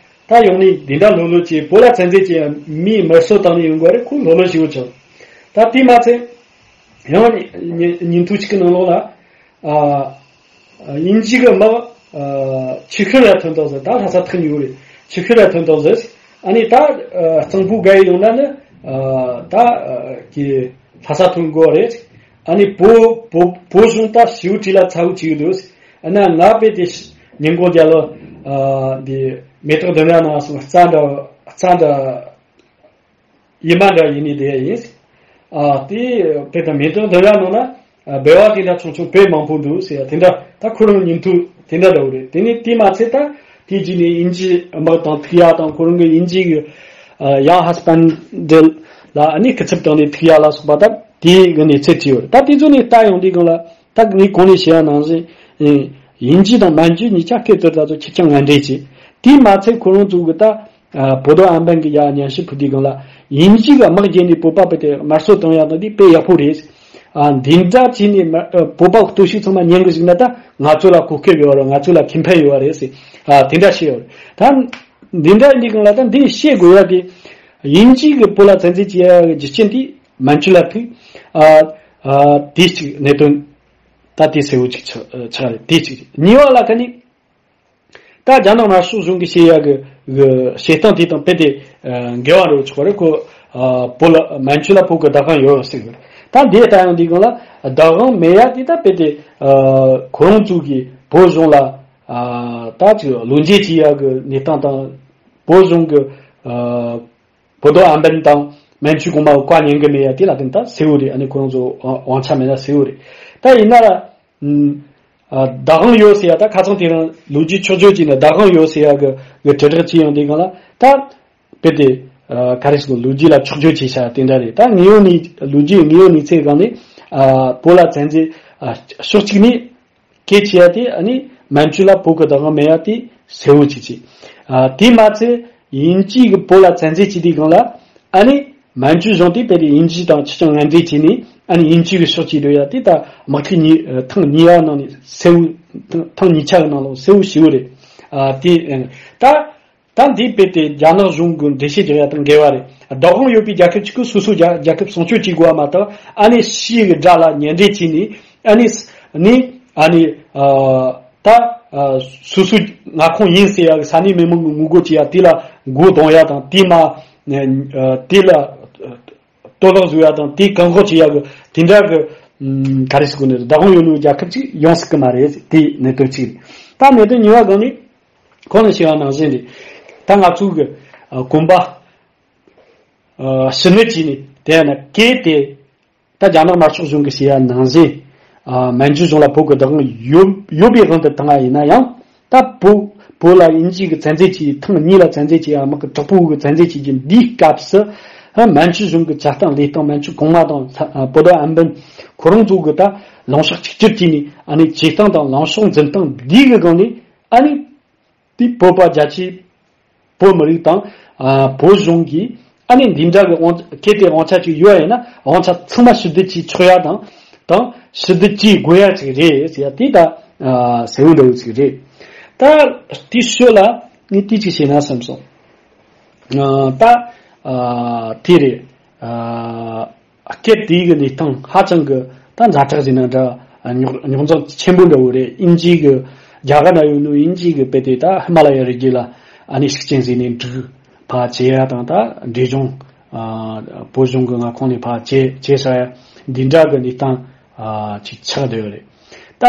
ད་ཡོང་ནི་འདི་འདྲ་ལོ་ལོ་ཅིག་བོད་ལ་བཙན་འཛུལ་ཅིག་མིའི་དམར་གསོད་བཏང་ནི་ཡོང་དགོས་རེད། ཁོང་ལོ་ལོ་ཞིག་ཡོད་ཅིང་ད་དེ་མ་ཚད་ཡང་ཉིན་ཉིན་ཐོ་གཅིག་གི་ནང་ལོགས་ལ་ཨ། དབྱིན་ཇི་གི་དམག་ཆི་ཤི་ར་ཐོན་ཐོག་ཟེར། ད་ལྷ་ས་ཐག་ཉེ་བོ་རེད། ཆི་ཤི་ར་ཐོན་ཐོག་ཟེར། ཨ་ནི་ད་གཙང་པོ་བརྒལ་ཡོང་ན་ནི་ད་ཀྱི་ལྷ་ས་ཐོན་དགོས་རེད། ཨ་ནི་བོད་བོད་བོད་གཞུང་ད་ཞེ་པོ་ཅིག་ལ་ཚ་བོ་ཅིག་འདུག་ཨ་ན་ང་དཔེ་དེ་ཉིན་གུང་རྒྱལ་ལོ་འདི་མེ་ཏོག་ལྡུམ་ར་ནང་སོང་རྩ་འདྲ་རྩ་འདྲ། ཡིན་མ་འདྲ་ཡིན་ནི་དེ་ཡིན། ཨ་དེ་དཔེ་དང་མེ་ཏོག་ལྡུམ་ར་ནང་ན་སྦལ་བ་དེ་འདྲ་ཆུང་ཆུང་དཔེ་མང་པོ་འདུག་ཟེར་ཡ་དེ་འདྲ་ད་ཁོ་རང་ཉིན་ཐོ་དེ་འདྲ་འདྲ་བོ་རེད། དེ་ནས་དེ་མ་ཚད་ད་དེ་རྗེས་ནས་དབྱིན་ཇི་དམག་དང་ཐུག་ཡ་དང་ཁོ་རང་གི་དབྱིན་ཇི་གི་ཡང་ཧ་སི་པན་ཌལ་ལ་ཨ་ནི་སྐུ་ཚབ་དང་ནས་ཐུག་ཡ་ལ་སོགས་པ་ད་དེ་གི་གནས་ཚུལ་བྲིས་ཡོད་རེད། ད་དེ་ཚོ་ནས་ལྟ་ཡོང་དུས་སྒང་ལ་ད་ངས་གོང་ནས་བཤད་ཡ་ནང་བཞིན་དབྱིན་ཇི་དང་མན་ཇུ་གཉིས་ཆ་སྐད་དོད་ད་ཚོ་ཁྱེད་ཀྱང་ངན་འདྲེས་བྱས། དེ་མ་ཚད་ཁོ་རང་ཚོ་གི་ད་ཨ་བོ་དོ་ཨམ་བན་གྱི་ཡ་སྙན་ཞུ་ཕུལ་དུས་སྒང་ལ་དབྱིན་ཇི་གི་དམག་རྒྱལ་ནས་བོད་པ་དཔེ་དེ་དམར་གསོད་བཏང་ཡག་དང་དེ་དཔེ་ཡག་པོ་རེད། ཨ་འདི་འདྲ་བྱས་ནས་མ་ཨ་བོད་པ་གཏོར་བཤིག་ཚང་མ་ཉན་གི་བཞག་ན་ད་ང་ཚོ་ལ་གོ་སྐབས་ཡོད་རེད། ང་ཚོ་ལ་ཁེ་ཕན་ཡོད་རེད་ཟེར། ཨ་དེ་འདྲ་བཤད་ཡོད་རེད། ད་འདི་འདྲ་ཡིན་དུས་སྒང་ལ་ད་འདི་བཤད་དགོས་ཡ་དེ་དབྱིན་ཇི་གི་བོད་ལ་བཙན་འཛུལ་བྱེད་ཡ་གི་རྒྱུ་རྐྱེན་དེ་མན་ཇུ་ལ་ཐུག་ཨ་ཨ་དེ་གཅིག་གནད་དོན་ད་དེ་གསལ་བོ་གཅིག་ཆགས་ཆགས་རེད། དེ་གཅིག་རེད། གཉིས་པ་ལ་ཁ་ནི། ད་རྒྱ་ནག་དམར་ཤོག་གཞུང་གིས་བཤད་ཡ་གི་གི་བཤད་སྟངས་དེ་དང་དཔེ་དེ་ཨ་འགལ་བ་འགྲོ་ཆོག་པ་རེད། ཁོ་ཨ་བོད་ལ་མན་ཇུ་ལ་བོད་ཀྱི་བདག་དབང་ཡོད་ཟེར་གི་རེད། ད་འདི་ལྟ་ཡང་འདི་སྒང་ལ་བདག་དབང་མེད་ཡ་དེ་ད་དཔེ་དེ་ཨ་ཁོ་རང་ཚོ་གིས་བོད་གཞུང་ལ་ཨ་ད་ཅིག་བློ་འགྱོད་བྱེད་ཡ་གི་གནས་སྟངས་དང་བོད་གཞུང་གི་ཨ་བོ་དོ་ཨམ་བན་དང་མན་ཇུ་གོང་མ་བཀའ་ཉན་གི་མེད་ཡ་དེ་ལ་དེ་ད་གསལ་བོ་རེད། ཨ་ནི་ཁོ་རང་ཚོ་དབང་ཆ་མེད་ན་གསལ་བོ་རེད། ད་ཡིན་ན་ལ། བདག་དབང་ཡོད་ཟེར་ཡ། ད་ཁ་སང་དེ་རིང་ལོ་རྒྱུས་འཁྱོག་བརྗོད་བྱས་ནས་བདག་དབང་ཡོད་ཟེར་ཡ་གི་གི་དྲིལ་བསྒྲགས་བྱས་ཡོང་དུས་སྒང་ལ། ད་དཔེ་དེ་ག་རེ་ཟེར་དགོས། ལོ་རྒྱུས་ལ་འཁྱོག་བརྗོད་བྱས་བཞག་དེ་འདྲ་རེད། ད་དངོས་ཡོད་གནས་ལོ་རྒྱུས་དངོས་ཡོད་གནས་ཚུལ་སྒང་ནས་བོད་ལ་བཙན་འཛུལ་ཕྱོགས་གཅིག་ནས་སྐད་ཆ་ཡ་དེ། ཨ་ནི་མན་ཇུ་ལ་བོད་ཀྱི་བདག་དབང་མེད་ཡ་དེ་གསལ་བོ་ཅིག་བྱས། དེ་མ་ཚད་དབྱིན་ཇི་གིས་བོད་ལ་བཙན་འཛུལ་བྱས་དུས་སྒང་ལ། ཨ་ནི་མན་ཇུ་གཞུང་དེ་དཔེ་དེ་དབྱིན་ཇི་དང་ཆ་ཚང་ངན་འབྲེལ་བྱས་ནས། ཨ་ནི་དབྱིན་ཇི་གི་ཕྱོགས་ཀྱིས་སྡོད་ཡ་དེ། ད་དམག་འཁྲུག་གཉིས་ཐེངས་གཉིས་པ་ནང་ནས་གསལ་བོ། ཐེངས་གཉིས་ཆ་གི་ནང་ལ་གསལ་བོ་ཞེ་པོ་རེད། ཨ་དེ་ད་ད་འདི་དཔེ་དེ་རྒྱ་ནག་གཞུང་གི་འགྲེལ་བཤད་རྒྱག་ཡ་དང་འགལ་བ་རེད། བདག་དབང་ཡོད་པའི་རྒྱལ་ཁབ་ཅིག་གིས་སོ་སོའི་རྒྱལ་རྒྱལ་ཁབ་སྲུང་སྐྱོབ་བྱེད་དགོས་པ་མ་གཏོགས། ཨ་ནི་ཕྱིའི་གི་དགྲ་ལ་གཉེན་འབྲེལ་བྱས་ནས། ཨ་ནི་ནི་ཨ་ནི་ད་སོ་སོའི་མངའ་ཁོངས་ཡིན་ཟེར་ཡ་གི་ས་གནས་མི་མང་གི་ངོ་རྒོལ་བྱེད་ཡ་དེ་ལ་མགོ་རྡུང་ཡ་དང་། དེ་མ་དེ་ལ་གཏོར་བརླག་བཟོ་ཡ་དང་། དེ་བཀག་འགོག་བྱེད་ཡ་གི་དེ་འདྲ་གི་ག་རེ་ཟེར་དགོས་ནི། བདག་དབང་ཡོད་ནོ་རྒྱལ་ཁབ་ཅིག་ཡོང་སྲིད་གི་མ་རེད། དེ་གནད་དོན་གཅིག་རེད། ད་གནད་དོན་གཉིས་པ་སྒང་ནས། གོང་ནས་བཤད་པ་ནང་བཞིན་རེད། ད་ང་ཚོ་གི་གོམ་པ་ཕྱི་ནས་བྱས་ནས་དེ་ན་གལ་ཏེ། ད་རྒྱ་ནག་དམར་ཤོག་གཞུང་གིས་བཤད་ཡ་ནང་བཞིན། ཨ་མན་ཇུ་གཞུང་ལ་བོད་ཀྱི་བདག་དབང་ཡོད་ཡོད་པའི་དབང་དུ་བཏང་བ་ཡིན་ན་ཡང་། ད་བོད་བོད་ལ་དབྱིན་ཇི་གིས་བཙན་འཛུལ་བྱས། ཐེངས་གཉིས་ལ་བཙན་འཛུལ་བྱས་ཡ། དམག་གི་དྲག་པོ་གིས་བཙན་འཛུལ་བྱས་ཀྱི་འདིའི་སྐབས་སུ། ཨ་མན་ཇུ་གཞུང་གི་བྱ་སྟངས་ལས་སྟངས། མན་ཇུ་གོང་མ་དང་ས་ཨ་པོ་ཏོ་ཨན་པིན་ཁོ་རང་ཚོ་གི་ད་ལངས་ཕྱོགས་གཅིག་གྱུར་བྱས་ནས། ཨ་ནི་བྱེད་སྟངས་དང་ལངས་ཕྱོགས་འཛིན་སྟངས་འདི་གི་སྒང་ནས། ཨ་ནི་དེ་བོད་པ་རྒྱ་ཆེ། བོད་མི་རིགས་དང་ཨ་བོད་གཞུང་གིས། ཨ་ནི་འདི་འདྲ་གི་དབང་། གལ་ཏེ་དབང་ཆ་ཅིག་ཡོད་པ་ཡིན་ན། དབང་ཆ་ཚང་མ་ཕྱིར་བསྡུ་བྱེད་ཆོག་ཡ་དང་། དང་ཕྱིར་བསྡུ་བྱེད་དགོས་ཡ་ཅིག་རེད་ཟེར་ཡ་དེ་ད་ཨ་གསལ་བོ་འདྲ་བོ་ཅིག་རེད། ད་དེའི་ཤུལ་ལ་ངས་དེ་ཅིག་བཤད་ན་བསམ་སོང་། ཨ་ད་ཨ་དེ་རེད། ཨ་སྐད་དེ་གི་གནས་སྟངས་ཧ་ཅང་གི་ད་ཛ་དྲག་ཟེར་ན་འདྲ། རྙོག་རྙོག་འཛིང་ཆེན་པོ་འདྲ་བོ་རེད། དབྱིན་ཇི་གི་རྒྱ་གར་ན་ཡོད་ནོ་དབྱིན་ཇི་གི་དཔེ་དེ་ད་ཧི་མ་ལ་ཡ་རི་རྒྱུད་ལ་ཨ་ནི་ཤུགས་རྐྱེན་ཟེར་ནས་འབྲུག་ཕར་བྱེད་ཡ་དང་། ད་འབྲས་ལྗོངས་ཨ་བོད་གཞུང་གི་མངའ་ཁོངས་ནས་ཕར་བྱེད་བྱེད་ས་ཡ་འདི་འདྲ་གི་གནས་སྟངས་ཨ་ཅིག་ཆགས་བསྡད་ཡོད་རེད། ད་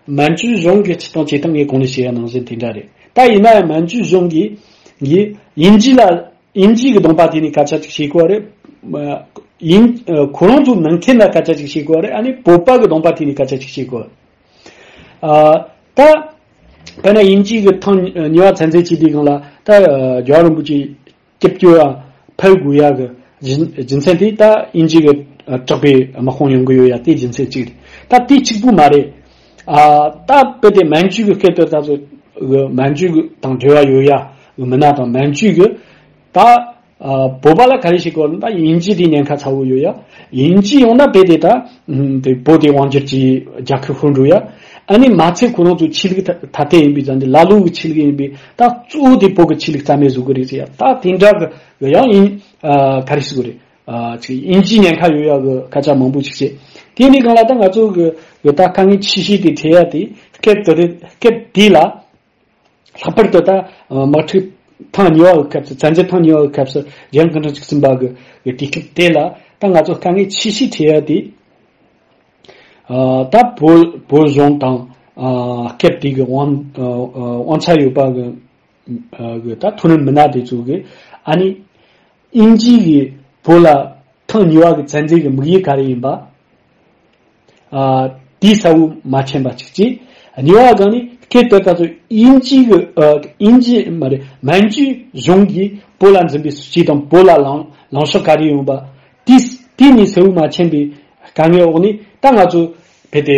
མན་ཇུ་གཞུང་གི་སྤྱི་སྟངས་བྱེད་སྟངས་ངས་གོང་ནས་བཤད་ཡ་ནང་བཞིན་དེ་འདྲ་རེད། ད་ཡིན་ན་ཡང་མན་ཇུ་གཞུང་གིས་གིས་དབྱིན་ཇི་ལ། དབྱིན་ཇི་གི་གདོང་པ་དེ་ནས་སྐད་ཆ་ཅིག་བཤད་དགོས་རེད། ཨ་དབྱིན་ཨ་ཁོ་རང་ཚོ་ནང་ཁུལ་ལ་སྐད་ཆ་ཅིག་བཤད་དགོས་རེད། ཨ་ནི་བོད་པ་གི་གདོང་པ་དེ་ནས་སྐད་ཆ་ཅིག་བཤད་དགོས། ཨ་ད་དཔེར་ན་དབྱིན་ཇི་གི་ཐེངས་གཉིས་པ་བཙན་འཛུལ་བྱས་དུས་སྒང་ལ། ད་ཨ་རྒྱལ་བ་རིན་པོ་ཆེ་སྐྱབས་བཅོལ་བ་ཕེབས་དགོས་ཡ་གི་རྒྱུ་རྒྱུ་མཚན་དེ། ད་དབྱིན་ཇི་གི་ཨ་དྲག་པའི་དམག་དཔུང་ཡོང་གི་ཡོད་ཡ་དེ་རྒྱུ་མཚན་གཅིག་རེད། ད་དེ་གཅིག་པུ་མ་རེད། ཨ་ད་དཔེ་དེ་མན་ཇུ་གི་སྐད་དུ་ད་ཚོ་གི་མན་ཇུ་གི་དང་འབྲེལ་བ་ཡོད་ཡ་གི་མི་སྣ་དང་། མན་ཇུ་གི་ད་ཨ་བོད་པ་ལ་ག་རེ་བྱེད་དགོས་ན། ད་དབྱིན་ཇི་དེ་ཉེན་ཁ་ཚ་བོ་ཡོད་ཡ། དབྱིན་ཇི་ཡོང་ན་དཔེ་དེ་ད་ཨ་དེ་བོད་དེ་དབང་སྒྱུར་གྱི་རྒྱལ་ཁབ་ཤོར་འགྲོ་ཡ། ཨ་ནི་མ་ཚད་ཁོ་རང་ཚོ་ཆོས་ལུགས་ཐ་ཐ་དད་ཡིན་པའི་ཙང་དེ་ལ་ལུ་གི་ཆོས་ལུགས་ཡིན་པའི། ད་གཙོ་བོ་དེ་བོད་ཀྱི་ཆོས་ལུགས་རྩ་མེད་བཟོ་གི་རེད་ཟེར་ཡ། ད་དེ་འདྲ་གི་ཡང་ཡིན། ཨ་ག་རེ་ཟེར་དགོས་རེད། ཨ་ཅིག་དབྱིན་ཇི་ཉེན་ཁ་ཡོད་ཡ་གི་སྐད་ཆ་མང་པོ་ཞིག་བཤད། དེ་ནས་གང་ལ་ད་ང་ཚོ་གི་གི་ད་དཀའ་ངལ་ཆེ་ཤོས་དེ་འཕྲད་ཡ་དེ་སྐད་དེ་རེད། སྐད་དེ་ལ་ལྷག་པར་དུ་ད་ཨ་དམག་འཁྲུག་ཐེངས་གཉིས་པ་གི་སྐབས་སུ། བཙན་འཛུལ་ཐེངས་གཉིས་པ་གི་སྐབས་སུ། ལྗང་ཁུ་ཁྲི་བཅུ་གསུམ་པ་གི་གི་དུས་སྐབས་དེ་ལ་ད་ང་ཚོ་དཀའ་ངལ་ཆེ་ཤོས་འཕྲད་ཡ་དེ། ཨ་ད་བོད་བོད་གཞུང་དང་ཨ་སྐད་དེ་གི་དབང་ཨ་ཨ་དབང་ཆ་ཡོད་པ་གི་ཨ་གི་ད་མཐོ་རིམ་མི་སྣ་དེ་ཚོ་གིས། ཨ་ནི་དབྱིན་ཇི་གིས་བོད་ལ་ཐེངས་གཉིས་པ་གི་བཙན་འཛུལ་གི་དམིགས་ཡུལ་ག་རེ་ཡིན་པ། ཨ་དེ་གསལ་བོ་མ་ཕྱིན་པ་གཅིག་བྱས། གཉིས་པ་གང་ནི་སྐད་དེ་ད་ཚོ་དབྱིན་ཇི་གི་ཨ་དབྱིན་ཇི་མ་རེད། མན་ཇུ་གཞུང་གིས་བོད་ལ་འཛིན་པའི་སྲིད་བྱུས་དང་། བོད་ལ་ལངས་ལངས་ཕྱོགས་ག་རེ་ཡོང་པ། དེ་དེ་ནས་གསལ་བོ་མ་ཕྱིན་པའི་དཀའ་ངལ་འོག་ནས་ད་ང་ཚོ་དཔེ་དེ་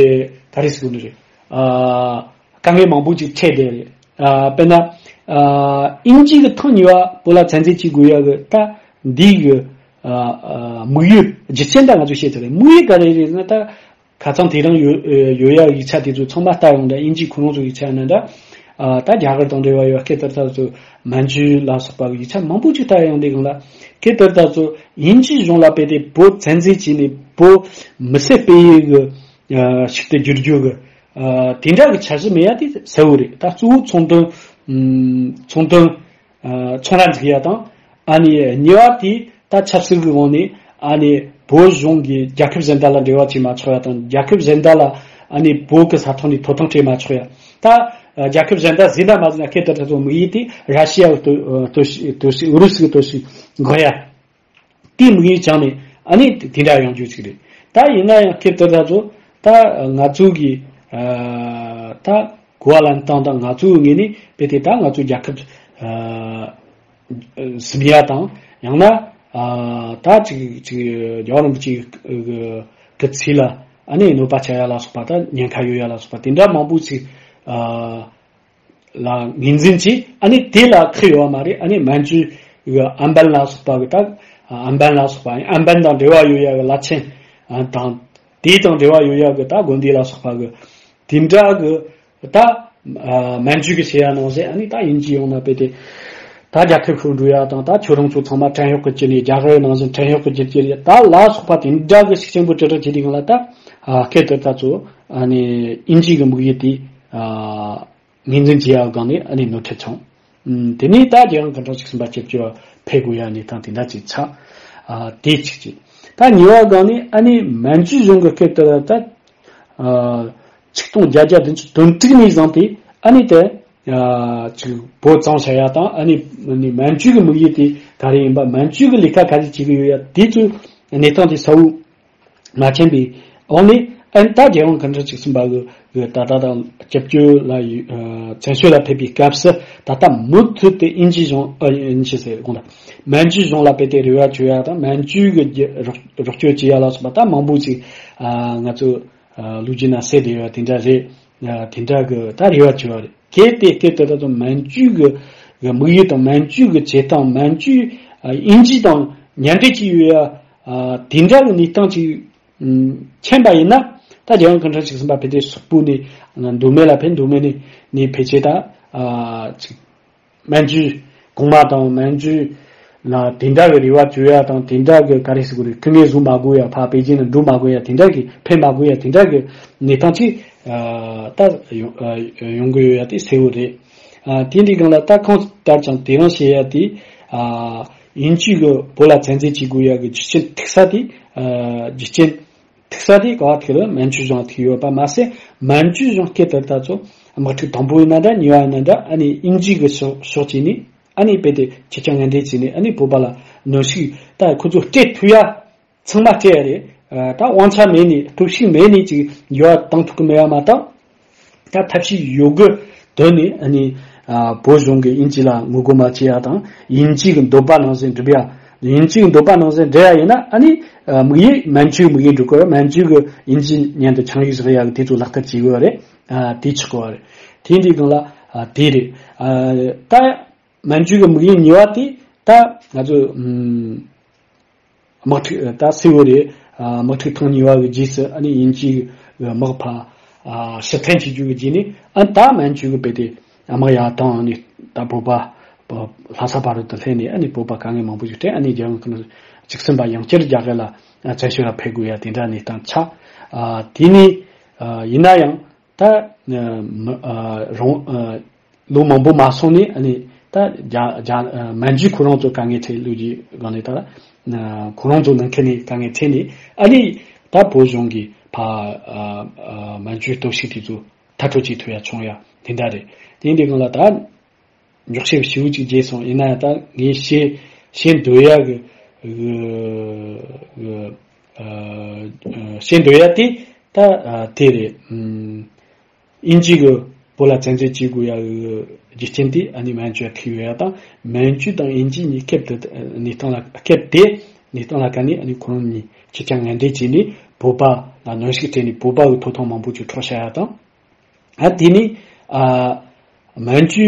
ག་རེ་ཟེར་དགོས་ནི་རེད། ཨ་དཀའ་ངལ་མང་པོ་ཅིག་འཕྲད་བསྡད་རེད། ཨ་དཔེར་ན་ཨ་དབྱིན་ཇི་གིས་ཐེངས་གཉིས་པ་བོད་ལ་བཙན་འཛུལ་བྱེད་དགོས་ཡ་གི་ད་འདི་གི་ཨ་ཨ་དམིགས་ཡུལ་རྒྱུ་མཚན་ད་ང་ཚོས་བཤད་ཚར་རེད། དམིགས་ཡུལ་ག་རེ་རེད་ཟེར་ན། ད་ཁ་སང་དེ་རིང་ཡོད་ཡོད་ཡ་ཡིག་ཆ་དེ་ཚོ་ཚང་མ་ལྟ་ཡོང་དུས། དབྱིན་ཇི་ཁོ་རང་ཚོ་ཡིག་ཆ་ཡིན་ན་འདྲ། ཨ་ད་རྒྱ་གར་དང་འབྲེལ་བ་ཡོད། སྐད་དེ་ད་ཚོ་མན་ཇུ་ལ་སོགས་པ་གི་ཡིག་ཆ་མང་པོ་ཅིག་ལྟ་ཡོང་དུས་སྒང་ལ། སྐད་དེ་ད་ཚོ་དབྱིན་ཇི་གཞུང་ལ་དཔེ་དེ་བོད་བཙན་འཛུལ་བྱས་ནས་བོད་མི་སེར་སྤེལ་ཡུལ་གི་ཨ་ཞིག་ཏུ་བསྒྱུར་རྒྱུ་གི་ཨ་དེ་འདྲ་གི་འཆར་གཞི་མེད་ཡ་དེ་གསལ་བོ་རེད། ད་གཙོ་བོ་ཚོང་དོན་ཨམ་ཚོང་དོན་ཨ་ཚོང་ར་འཛུགས་ཡ་དང་། ཨ་ནི་གཉིས་པ་དེ་ད་ཆབ་སྲིད་ཀྱི་ངོས་ནས་ཨ་ནི་བོད་གཞུང་གིས་རྒྱལ་ཁབ་གཞན་དག་ལ་འབྲེལ་བ་བྱེད་མ་ཆོག་ཡ་དང་། རྒྱལ་ཁབ་གཞན་དག་ལ་ཨ་ནི་བོད་ཀྱི་ས་ཐོག་ནས་ཐོབ་ཐང་སྤྲད་མ་ཆོག་ཡ། ད་རྒྱལ་ཁབ་གཞན་དག་ཟིན་ན་མ་ཟིན་ན། སྐད་དེ་ད་ཚོ་དམིགས་ཡུལ་དེ་ར་ཤི་ཡ་གི་སྟོབས་སྟོབས་ཤུགས། ཨུ་རུ་སུ་གི་སྟོབས་ཤུགས་འགོག་ཡ། དེའི་དམིགས་ཡུལ་བཅངས་ནས་ཨ་ནི་དེ་འདྲ་ཡོང་རྒྱུ་ཅིག་རེད། ད་ཡིན་ན་ཡང་སྐད་དེ་ད་ཚོ་ད་ང་ཚོ་གི་ཨ་ ད་གོ་བ་ལེན་སྟངས་དང་། ང་ཚོའི་ངོས་ནས་དཔེ་དེ་ད་ང་ཚོའི་རྒྱལ་ཁབ་ཨ་ཟིན་ཡ་དང་། ཡང་ན་ཨ་ད་ཅིག་ཅིག་རྒྱལ་བ་རིན་པོ་ཆེ་གི་གི་ཚིག་ལ་ཨ་ནི་གནོད་པ་བྱ་ཡ་ལ་སོགས་པ། ད་ཉེན་ཁ་ཡོད་ཡ་ལ་སོགས་པ་དེ་འདྲ་མང་པོ་ཞིག་ཨ་ལ་ངོས་འཛིན་གྱིས། ཨ་ནི་དེ་ལ་ཁག་ཡོད་པ་མ་རེད། ཨ་ནི་མན་ཇུ་གི་ཨན་པན་ལ་སོགས་པ་གི། ད་ཨན་པན་ལ་སོགས་པ། ཨན་པན་དང་འབྲེལ་བ་ཡོད་ཡ་གི་བླ་ཆེན་ཨ་དང་། དེ་དང་འབྲེལ་བ་ཡོད་ཡ་གི་ད་དགོན་སྡེ་ལ་སོགས་པ་གི་དེ་འདྲ་གི་ད་ཨ་མན་ཇུ་གི་བྱེད་ཡ་ནང་བཞིན། ཨ་ནི་ད་དབྱིན་ཇི་ཡོང་ན་དཔེ་དེ་ད་རྒྱལ་ཁབ་ཤོར་འགྲོ་ཡ་དང་། ད་ཁྱོད་རང་ཚོ་ཚང་མ་བྲན་གཡོག་གི་གྱུར་ནས། རྒྱ་གར་ནང་བཞིན་བྲན་གཡོག་གི་གྱུར་གྱུར་ཡ་ད་ལ་སོགས་པ་དེ་འདྲ་གི་ཤུགས་ཆེན་པོ་དྲིལ་བསྒྲགས་བྱེད་དུས་སྒང་ལ། ད་ཨ་སྐད་དེ་ད་ཚོ་ཨ་ནི་དབྱིན་ཇི་གི་དམིགས་ཡུལ་དེ་ཨ་ངོས་འཛིན་བྱེད་ཡ་སྒང་ནས་ཨ་ནི་ནོར་འཁྲུལ་བྱུང་། ཨུམ། དེ་ནས་ད་རྒྱལ་ཡོངས་ཀུན་འཕྲོད་ཆིག་གསུམ་པ་སྐྱབས་བཅོལ་བ་ཕེབས་དགོས་ཡ་གནས་སྟངས་དེ་འདྲ་ཅིག་ཆགས། ཨ་དེ་གཅིག་བྱས། ད་གཉིས་པ་སྒང་ནས་ཨ་ནི་མན་ཇུ་གཞུང་གི་སྐབས་དེ་ལ་ད་ཨ་ཆིག་སྟོང་བརྒྱད་བརྒྱ་བདུན་ཅུ་དོན་དྲུག་ནས་བཟུང་སྟེ། ཨ་ནི་དེ་ཨ་ཅིག་བོད་གཙང་བྱ་ཡ་དང་། ཨ་ནི་ཨ་ནི་མན་ཇུ་གི་དམིགས་ཡུལ་དེ་ག་རེ་ཡིན་པ། མན་ཇུ་གི་ལས་ཀ་ག་རེ་བྱེད་ཀྱི་ཡོད་ཡ། དེ་ཚོའི་གནས་སྟངས་དེ་གསལ་བོ་མ་མཁྱེན་པའི་འོག་ནས། ཨ་ནི་ད་རྒྱལ་ཡོངས་ཀུན་འཕྲོད་ཆིག་གསུམ་པ་གི་གི་ད་ལྟ་དང་སྐྱབས་བཅོལ་ལ་ཡོད་ཨ་བཙན་བྱོལ་ལ་ཕེབས་པའི་སྐབས་སུ། ད་ལྟ་མུ་མཐུད་དེ་དབྱིན་ཇི་གཞུང་། ཨ་དབྱིན་ཇི་ཟེར་དགོངས་དག་མན་ཇུ་གཞུང་ལ་དཔེ་དེ་རེ་བ་བཅོལ་ཡ་དང་། མན་ཇུ་གི་རྒྱ་རོགས་རོགས་སྐྱོར་བྱེད་ཡ་ལ་སོགས་པ་ད་མང་པོ་ཞིག་ཨ་ང་ཚོ་ཨ་ལོ་རྒྱུས་ནང་གསལ་བསྡད་ཡོད་དེ་འདྲ་རེད། ཨ་དེ་འདྲ་གི་ད་རེ་བ་བཅོལ་བ་རེད། གལ་ཏེ་སྐད་དེ་ད་དུང་མན་ཇུ་གི་གི་དམིགས་ཡུལ་དང་། མན་ཇུ་གི་བྱེད་སྟངས། མན་ཇུ་ཨ་དབྱིན་ཇི་དང་མཉམ་འབྲེལ་བྱས་ཡོད་ཡ་ཨ་དེ་འདྲ་གི་གནས་སྟངས་ཅིག་ཨུམ་མཁྱེན་པ་ཡིན་ན། ད་རྒྱལ་ཡོངས་ཀུན་འཕྲོད་ཆིག་གསུམ་པ་ཕེབས་དུས་སོག་པོ་ནས་མདོ་སྨད་ལ་ཕེབས། མདོ་སྨད་ནས་ནས་ཕལ་ཆེར་ད་ཨ་ཅིག་མན་ཇུ་གོང་མ་དང་། མན་ཇུ་ལ་དེ་འདྲ་གི་རེ་བ་བཅོལ་ཡ་དང་། དེ་འདྲ་གི་ག་རེ་ཟེར་དགོས་རེད། སྐུ་ངལ་བཟོ་མ་དགོས་ཡ། ཕར་པེ་ཅིན་ལ་འགྲོ་མ་དགོས་ཡ། དེ་འདྲ་གི་ཕེབས་མ་དགོས་ཡ། དེ་འདྲ་གི་གནས་སྟངས་ཅིག་ཨ་ད་ཡོང་ཨ་ཡོང་གི་ཡོད་ཡ་དེ་གསལ་བོ་རེད། ཨ་དེ་འདྲའི་སྒང་ལ་ད་གང་ལྟར་ཀྱང་དེ་རིང་བཤད་ཡ་དེ་ཨ་དབྱིན་ཇི་གི་བོད་ལ་བཙན་འཛུལ་བྱེད་དགོས་ཡ་གི་རྒྱུ་རྐྱེན་ཐུག་ས་དེ། ཨ་རྒྱུ་རྐྱེན་ཐུག་ས་དེ་ག་བ་ཐུག་ལ། མན་ཇུ་གཞུང་ཐུག་ཡོད་པ་མ་ཟད། མན་ཇུ་གཞུང་སྐད་དེ་ད་ཚོ་དམག་འཁྲུག་དང་པོ་ཡིན་ན་འདྲ། གཉིས་པ་ཡིན་ན་འདྲ། ཨ་ནི་དབྱིན་ཇི་གི་ཕྱོགས་ཕྱོགས་གཅིག་ནས་ཨ་ནི་དཔེ་དེ་ཁྱེད་ཅག་ངན་འདྲེ་བྱས་ནས། ཨ་ནི་བོད་པ་ལ་གནོན་ཤུགས། ད་ཁོ་ཚོ་སྤྲད་ཐུབ་ཡ་ཚང་མ་སྤྲད་ཡ་རེད། ཨ་ད་དབང་ཆ་མེད་ནས། སྟོབས་ཤུགས་མེད་ནས་ཅིག་འགྱུར་བ་བཏང་ཐུབ་ཀྱི་མེད་པ་མ་གཏོགས། ད་ཐབས་ཤེས་ཡོད་དགུ་བཏོན་ནས། ཨ་ནི་ཨ་བོད་གཞུང་གིས་དབྱིན་ཇི་ལ་ངོ་རྒོལ་མ་བྱེད་ཡ་དང་། དབྱིན་ཇི་གི་འདོད་པ་ནང་བཞིན་སྒྲུབ་ཡ། དབྱིན་ཇི་གི་འདོད་པ་ནང་བཞིན་སྒྲུབ་ཡ་ཡིན་ན། ཨ་ནི་ཨ་དམིགས་ཡུལ། མན་ཇུའི་དམིགས་ཡུལ་འགྲུབ་དགོས། མན་ཇུ་གིས་དབྱིན་ཇི་མཉམ་དུ་ཆིངས་ཡིག་བཞག་ཡ་གི་དེ་ཚོ་ལག་བསྟར་བྱེད་དགོས་པ་རེད། ཨ་དེ་ཆགས་དགོས་པ་རེད། དེ་འདྲའི་སྒང་ལ་ཨ་དེ་རེད། ཨ་ད་མན་ཇུ་གི་དམིགས་ཡུལ་གཉིས་པ་དེ། ད་ང་ཚོ་ཨུམ། དམག་འཁྲུག་ད་གསལ་བོ་རེད། ཨ་དམག་འཁྲུག་ཐེངས་གཉིས་པ་གི་རྗེས་སུ། ཨ་ནི་དབྱིན་ཇིའི་དམག་ཕར་ཨ་ཕྱིར་འཐེན་བྱེད་རྒྱུ་གི་རྗེས་ནས། ཨ་ད་མན་ཇུ་གིས་དཔེ་དེ་དམག་ཡར་བཏང་། ཨ་ནི་ད་བོད་པ་ལྷ་ས་བར་དུ་སླེབས་ནས། ཨ་ནི་བོད་པ་དཀའ་ངལ་མང་པོ་ཞིག་འཕྲད། ཨ་ནི་རྒྱལ་ཡོངས་ཀྱི་ནང་གཅིག་སེམས་པ་ཡང་བསྐྱར་རྒྱ་གར་ལ་བཙན་བྱོལ་ལ་ཕེབས་དགོས་ཡ་དེ་འདྲ་གནས་སྟངས་ཆགས། ཨ་དེ་ནས་ཨ་ཡིན་ན་ཡང་ད་ཨ་མི་ཨ་རང་ཨ་ལོ་མང་པོ་མ་སོང་ནས། ཨ་ནི་ད་རྒྱ་རྒྱ་ཨ་མན་ཇུ་ཁོ་རང་ཚོ་དཀའ་ངལ་འཕྲད། ལོ་རྒྱུས་སྒང་ནས་ད་ཨ་ཁོ་རང་ཚོ་ནང་ཁུལ་ནས་དཀའ་ངལ་འཕྲད་ནས། ཨ་ནི་ད་བོད་གཞུང་གིས་ཕར་ཨ་ཨ་མན་ཇུའི་སྟོབས་ཤུགས་དེ་ཚོ་མཐར་སྐྲོད་བྱེད་ཐུབ་ཡ་བྱུང་ཡ་དེ་འདྲ་རེད། དེ་འདྲའི་སྒང་ལ་ད་འཇོག་བྱེད་ཞེ་པོ་ཅིག་བརྗེད་སོང་། ཡིན་ན་ཡང་ད་ངས་བཤད་བཤད་འདོད་ཡ་གི་གི་གི་ཨ་བཤད་འདོད་ཡ་དེ་ད་ཨ་དེ་རེད། ཨམ། དབྱིན་ཇི་གིས་བོད་ལ་བཙན་འཛུལ་བྱེད་དགོས་ཡ་གི་རྒྱུ་རྐྱེན་དེ་ཨ་ནི་མན་ཇུ་ལ་ཐུག་ཡོད་ཡ་དང་། མན་ཇུ་དང་དབྱིན་ཇི་གཉིས་སྐབས་དེ་གནས་སྟངས་ལ་སྐབས་དེ་གནས་སྟངས་ལ་ཀ་ནས། ཨ་ནི་ཁོ་རང་གཉིས་ཁྱེད་ཅག་ངན་འབྲེལ་བྱས་ནས་བོད་པ་ལ་གནོན་ཤུགས་སྤྲད་ནས། བོད་པ་གི་ཐོབ་ཐང་མང་པོ་ཅིག་འཕྲོག་བཞག་ཡ་དང་། ཨ་དེ་ནས་ཨ་མན་ཇུ་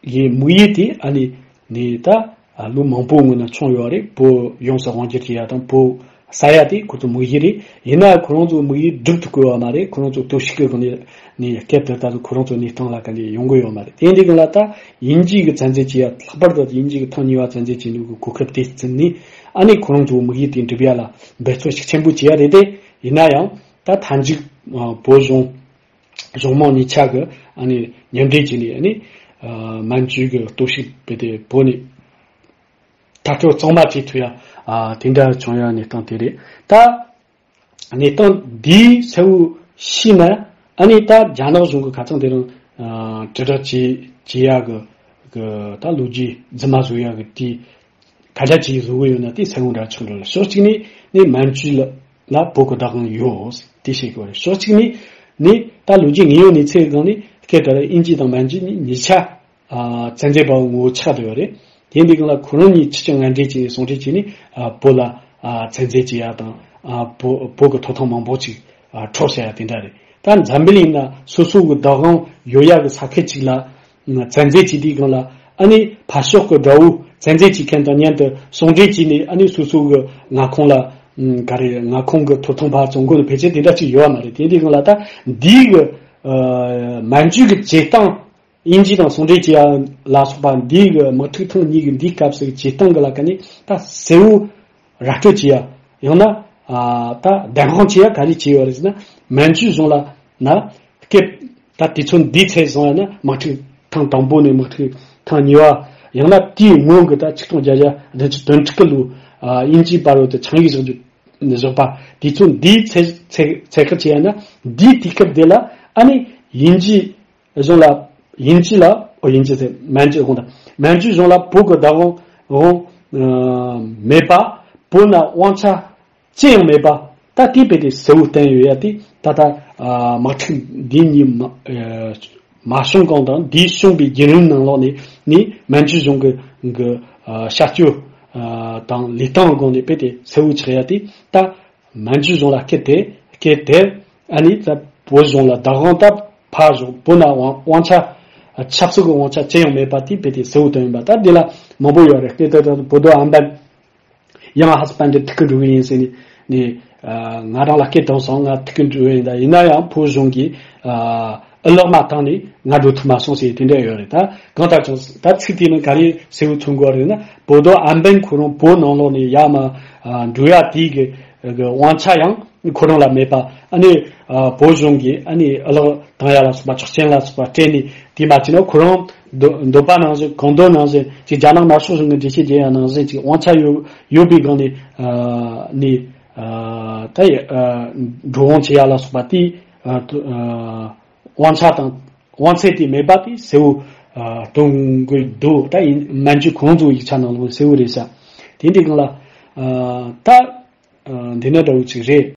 གི་དམིགས་ཡུལ་དེ་ཨ་ནི་ནི་ད་ཨ་ལོ་མང་པོའི་སྔོན་ན་བྱུང་ཡོད་རེད། བོད་ཡོངས་སུ་དབང་སྒྱུར་བྱེད་ཡ་དང་། བོད་ཟ་ཡ་དེ་ཁོ་ཚོ་དམིགས་ཡུལ་རེད། ཡིན་ན་ཁོ་རང་ཚོ་དམིགས་ཡུལ་འགྲུབ་ཐུབ་ཀྱི་ཡོད་མ་རེད། ཁོ་རང་ཚོ་སྟོབས་ཤུགས་ཀྱི་སྒང་ནས་ནས་སྐབས་དེ་ད་དུང་ཁོ་རང་ཚོ་གནས་སྟངས་ལ་ཀ་ནས་ཡོང་གི་ཡོད་མ་རེད། དེ་འདྲའི་སྒང་ལ་ད་དབྱིན་ཇི་གིས་བཙན་འཛུལ་བྱེད་ཡ། ལྷག་པར་དུ་དབྱིན་ཇི་གིས་ཐེངས་གཉིས་པ་བཙན་འཛུལ་བྱེད་ནུས་ཀྱི་གོ་སྐབས་དེ་བརྩིས་ནས། ཨ་ནི་ཁོ་རང་ཚོའི་དམིགས་ཡུལ་དེ་འགྲུབ་ཡ་ལ་འབད་བརྩོན་ཤུགས་ཆེན་པོ་བྱེད་ཡ་རེད་དེ། ཡིན་ན་ཡང་ད་མཐའ་མཇུག་ཨ་བོད་གཞུང་གཞུང་མང་གཉིས་ཆ་གིས་ཨ་ནི་མཉམ་འབྲེལ་བྱས་ནས། ཨ་ནི་ཨ་མན་ཇུ་གི་སྟོབས་ཤུགས་དཔེ་དེ་བོད་ནས་མཐར་སྐྲོད་གཙང་མ་བྱེད་ཐུབ་ཡ་ཨ་དེ་འདྲ་བྱུང་ཡ་གནས་སྟངས་དེ་རེད། ད་གནས་སྟངས་འདི་གསལ་བོ་ཤེས་ན། ཨ་ནི་ད་རྒྱ་ནག་གཞུང་གིས་ཁ་སང་དེ་རིང་ཨ་དྲིལ་བསྒྲགས་བྱེད་བྱེད་ཡ་གི་གི་ད་ལོ་རྒྱུས་རྫུན་མ་བཟོ་ཡ་གི་དེ་ག་འདྲ་ཅིག་བཟོ་གི་ཡོད་ན་དེ་གསལ་བོ་འདྲ་ཆགས་འགྲོ་ལ། ཕྱོགས་གཅིག་ནས་ནི་མན་ཇུ་ལ་ལ་བོད་ཀྱི་བདག་དབང་ཡོད་དེ་བཤད་གི་ཡོད་རེད། ཕྱོགས་གཅིག་ནས་ནི་ད་ལོ་རྒྱུས་དངོས་ཡོད་གནས་ཚུལ་གི་སྒང་ནས་ སྐད་དེ་ལ་དབྱིན་ཇི་དང་མན་ཇུ་གཉིས་ཆ་ཨ་བཙན་འཛུལ་པ་ངོ་ཆགས་བསྡད་ཡོད་རེད། དེ་འདི་སྒང་ལ་ཁོ་རང་གཉིས་ཕྱི་ཕྱོགས་ངན་འབྲེལ་བྱས་ནས་ཟུང་འབྲེལ་བྱས་ནས་ཨ་བོད་ལ་ཨ་བཙན་འཛུལ་བྱེད་ཡ་དང་ཨ་བོད་བོད་ཀྱི་ཐོབ་ཐང་མང་པོ་ཅིག་ཨ་འཕྲོག་བྱ་ཡ་དེ་འདྲ་རེད། ད་འཛམ་བུ་གླིང་ན་སོ་སོ་གི་བདག་དབང་ཡོད་ཡ་གི་ས་ཁུལ་ཅིག་ལ་བཙན་འཛུལ་བྱས་དུས་སྒང་ལ་ཨ་ནི་ཕར་ཕྱོགས་ཀྱི་དགྲ་བོ་བཙན་འཛུལ་བྱེད་མཁན་དང་མཉམ་དུ་ཟུང་འབྲེལ་བྱས་ནས་ཨ་ནི་སོ་སོ་གི་མངའ་ཁོངས་ལ་ཨ་ག་རེ་མངའ་ཁོངས་ཀྱི་ཐོབ་ཐང་ཕར་བཙོང་དགོས་ནི་ཕལ་ཆེར་དེ་འདྲ་ཅིག་ཡོད་བ་མ་རེད། དེ་འདི་སྒང་ལ་ད་འདིའི་གི་ཨ་མན་ཇུ་གི་བྱེད་སྟངས། དབྱིན་ཇི་དང་ཟུང་འབྲེལ་བྱེད་ཡ་ལ་སོགས་པ་འདིའི་གི་དམག་འཁྲུག་ཐེངས་གཉིས་ཀྱི་འདིའི་སྐབས་སུ་བྱེད་སྟངས་ཀྱི་ལ་ཀ་ནི་ད་གསལ་བོ་ར་སྤྲོད་བྱེད་ཡ། ཡང་ན་ཨ་ད་བདེན་དཔང་བྱེད་ཡ་ག་རེ་བྱེད་ཡོད་རེད་ཟེར་ན། མན་ཇུ་གཞུང་ལ་ན་སྐད་ད་དུས་ཚོད་འདིའི་ཚད་བཟུང་ཡ་ན་དམག་འཁྲུག་ཐེངས་དང་པོ་ནས་དམག་འཁྲུག་ཐེངས་གཉིས་པ། ཡང་ན་དེའི་སྔོན་གྱི་ད་ཆིག་སྟོང་བརྒྱད་བརྒྱ་བདུན་ཅུ་དོན་དྲུག་གི་ལོ་ཨ་དབྱིན་ཇིའི་བར་དུ་ཆིངས་ཡིག་བཞག་རྒྱུ་བཞག་པ། དུས་ཚོད་འདིའི་ཚད་ཚད་ཚད་བཀག་བྱེད་ཡ་ན་འདིའི་དུས་སྐབས་དེ་ལ་ཨ་ནི་དབྱིན་ཇི་གཞུང་ལ་དབྱིན་ཇི་ལ་ཨོ་དབྱིན་ཇི་ཟེར་མན་ཇུ་དགོངས་དག་མན་ཇུ་གཞུང་ལ་བོད་ཀྱི་བདག་དབང་དབང་ཨ་མེད་པ། བོད་ན་དབང་ཆ་ཅི་ཡང་མེད་པ། ད་དེ་དཔེ་དེ་གསལ་བོ་བསྟན་ཡོད་ཡ་དེ་ད་ལྟ་ཨ་དམག་འཁྲུག་འདི་གཉིས་མ་ཨ་མ་བྱུང་གོང་དང་འདི་བྱུང་པའི་བརྒྱུད་རིམ་ནང་ལོགས་ནས་ནི་མན་ཇུ་གཞུང་གི་གི་ཨ་བྱ་སྤྱོད་ཨ་དང་ལས་སྟངས་སྒང་ནས་དཔེ་དེ་གསལ་བོ་ཆགས་ཡ་དེ་ད། མན་ཇུ་གཞུང་ལ་སྐད་དེ་སྐད་དེ་ཨ་ནི་ད་བོད་གཞུང་ལ་བདག་དབང་ད་ཕར་བཞག་བོད་ན་དབང་དབང་ཆ་ཆབ་སྲིད་ཀྱི་དབང་ཆ་ཅི་ཡང་མེད་པ་དེ་དཔེ་དེ་གསལ་བོ་བསྟན་ཡིན་པ། ད་འདི་ལ་མང་པོ་ཡོད་རེད། སྐད་དེ་ད་བོད་དོ་ཨམ་བན་ཡང་ཧ་སི་པན་དེ་ཐུག་གི་འགྲོ་གི་ཡིན་ཟེར་ནས་ནས་ང་རང་ལ་སྐད་བཏང་སོང་། ང་ཐུག་གི་འགྲོ་གི་ཡིན། ད་ཡིན་ན་ཡང་བོད་གཞུང་གིས་ཨ་ཨ་ལག་མ་བཏང་ནས་ང་འགྲོ་ཐུབ་མ་སོང་ཟེར་དེ་འདྲ་ཡོད་རེད། ད་གང་ལྟར་ཀྱང་ད་ཚིག་དེ་ནི་ག་རེ་གསལ་བོ་མཚོན་དགོས་རེད་ན། བོད་དོ་ཨམ་བན་ཁོ་རང་བོད་ནང་ལོགས་ནས་ཡར་མར་ཨ་འགྲོ་ཡ་དེའི་གི་གི་དབང་ཆ་ཡང་ཁོ་རང་ལ་མེད་པ། ཨ་ནི་ཨ་བོད་གཞུང་གིས་ཨ་ནི་ཨ་ལག་བཏང་ཡ་ལ་སོགས་པ་ཆོག་མཆན་ལ་སོགས་པ་སྤྲད་ནས་དེ་མ་བྱས་ན་ཁོ་རང་འདོད་འདོད་པ་ནང་བཞིན་གང་འདོད་ནང་བཞིན་ཅིག་རྒྱ་ནག་དམར་ཤོག་གཞུང་གི་འགྲེལ་བཤད་རྒྱག་ཡ་ནང་བཞིན་ཅིག་དབང་ཆ་ཡོད་ཡོད་པའི་སྒང་ནས་ཨ་ནི་ཨ་ད་ཡ་ཨ་འགྲོ་འོང་བྱེད་ཡ་ལ་སོགས་པ་དེ་ཨ་ཨ་དབང་ཆ་དང་དབང་ཚད་དེ་མེད་པ་དེ་གསལ་བོ་ཨ་སྟོན་དགོས་འདུག་ད་ཡིན་མན་ཇུ་ཁོང་ཚོ་ཡིག་ཆ་ནང་ལོགས་གསལ་བོ་རེད་ཤག་དེ་འདི་སྒང་ལ་ཨ་ད་ཨ་འདི་ན་འདྲ་བོ་ཅིག་རེད།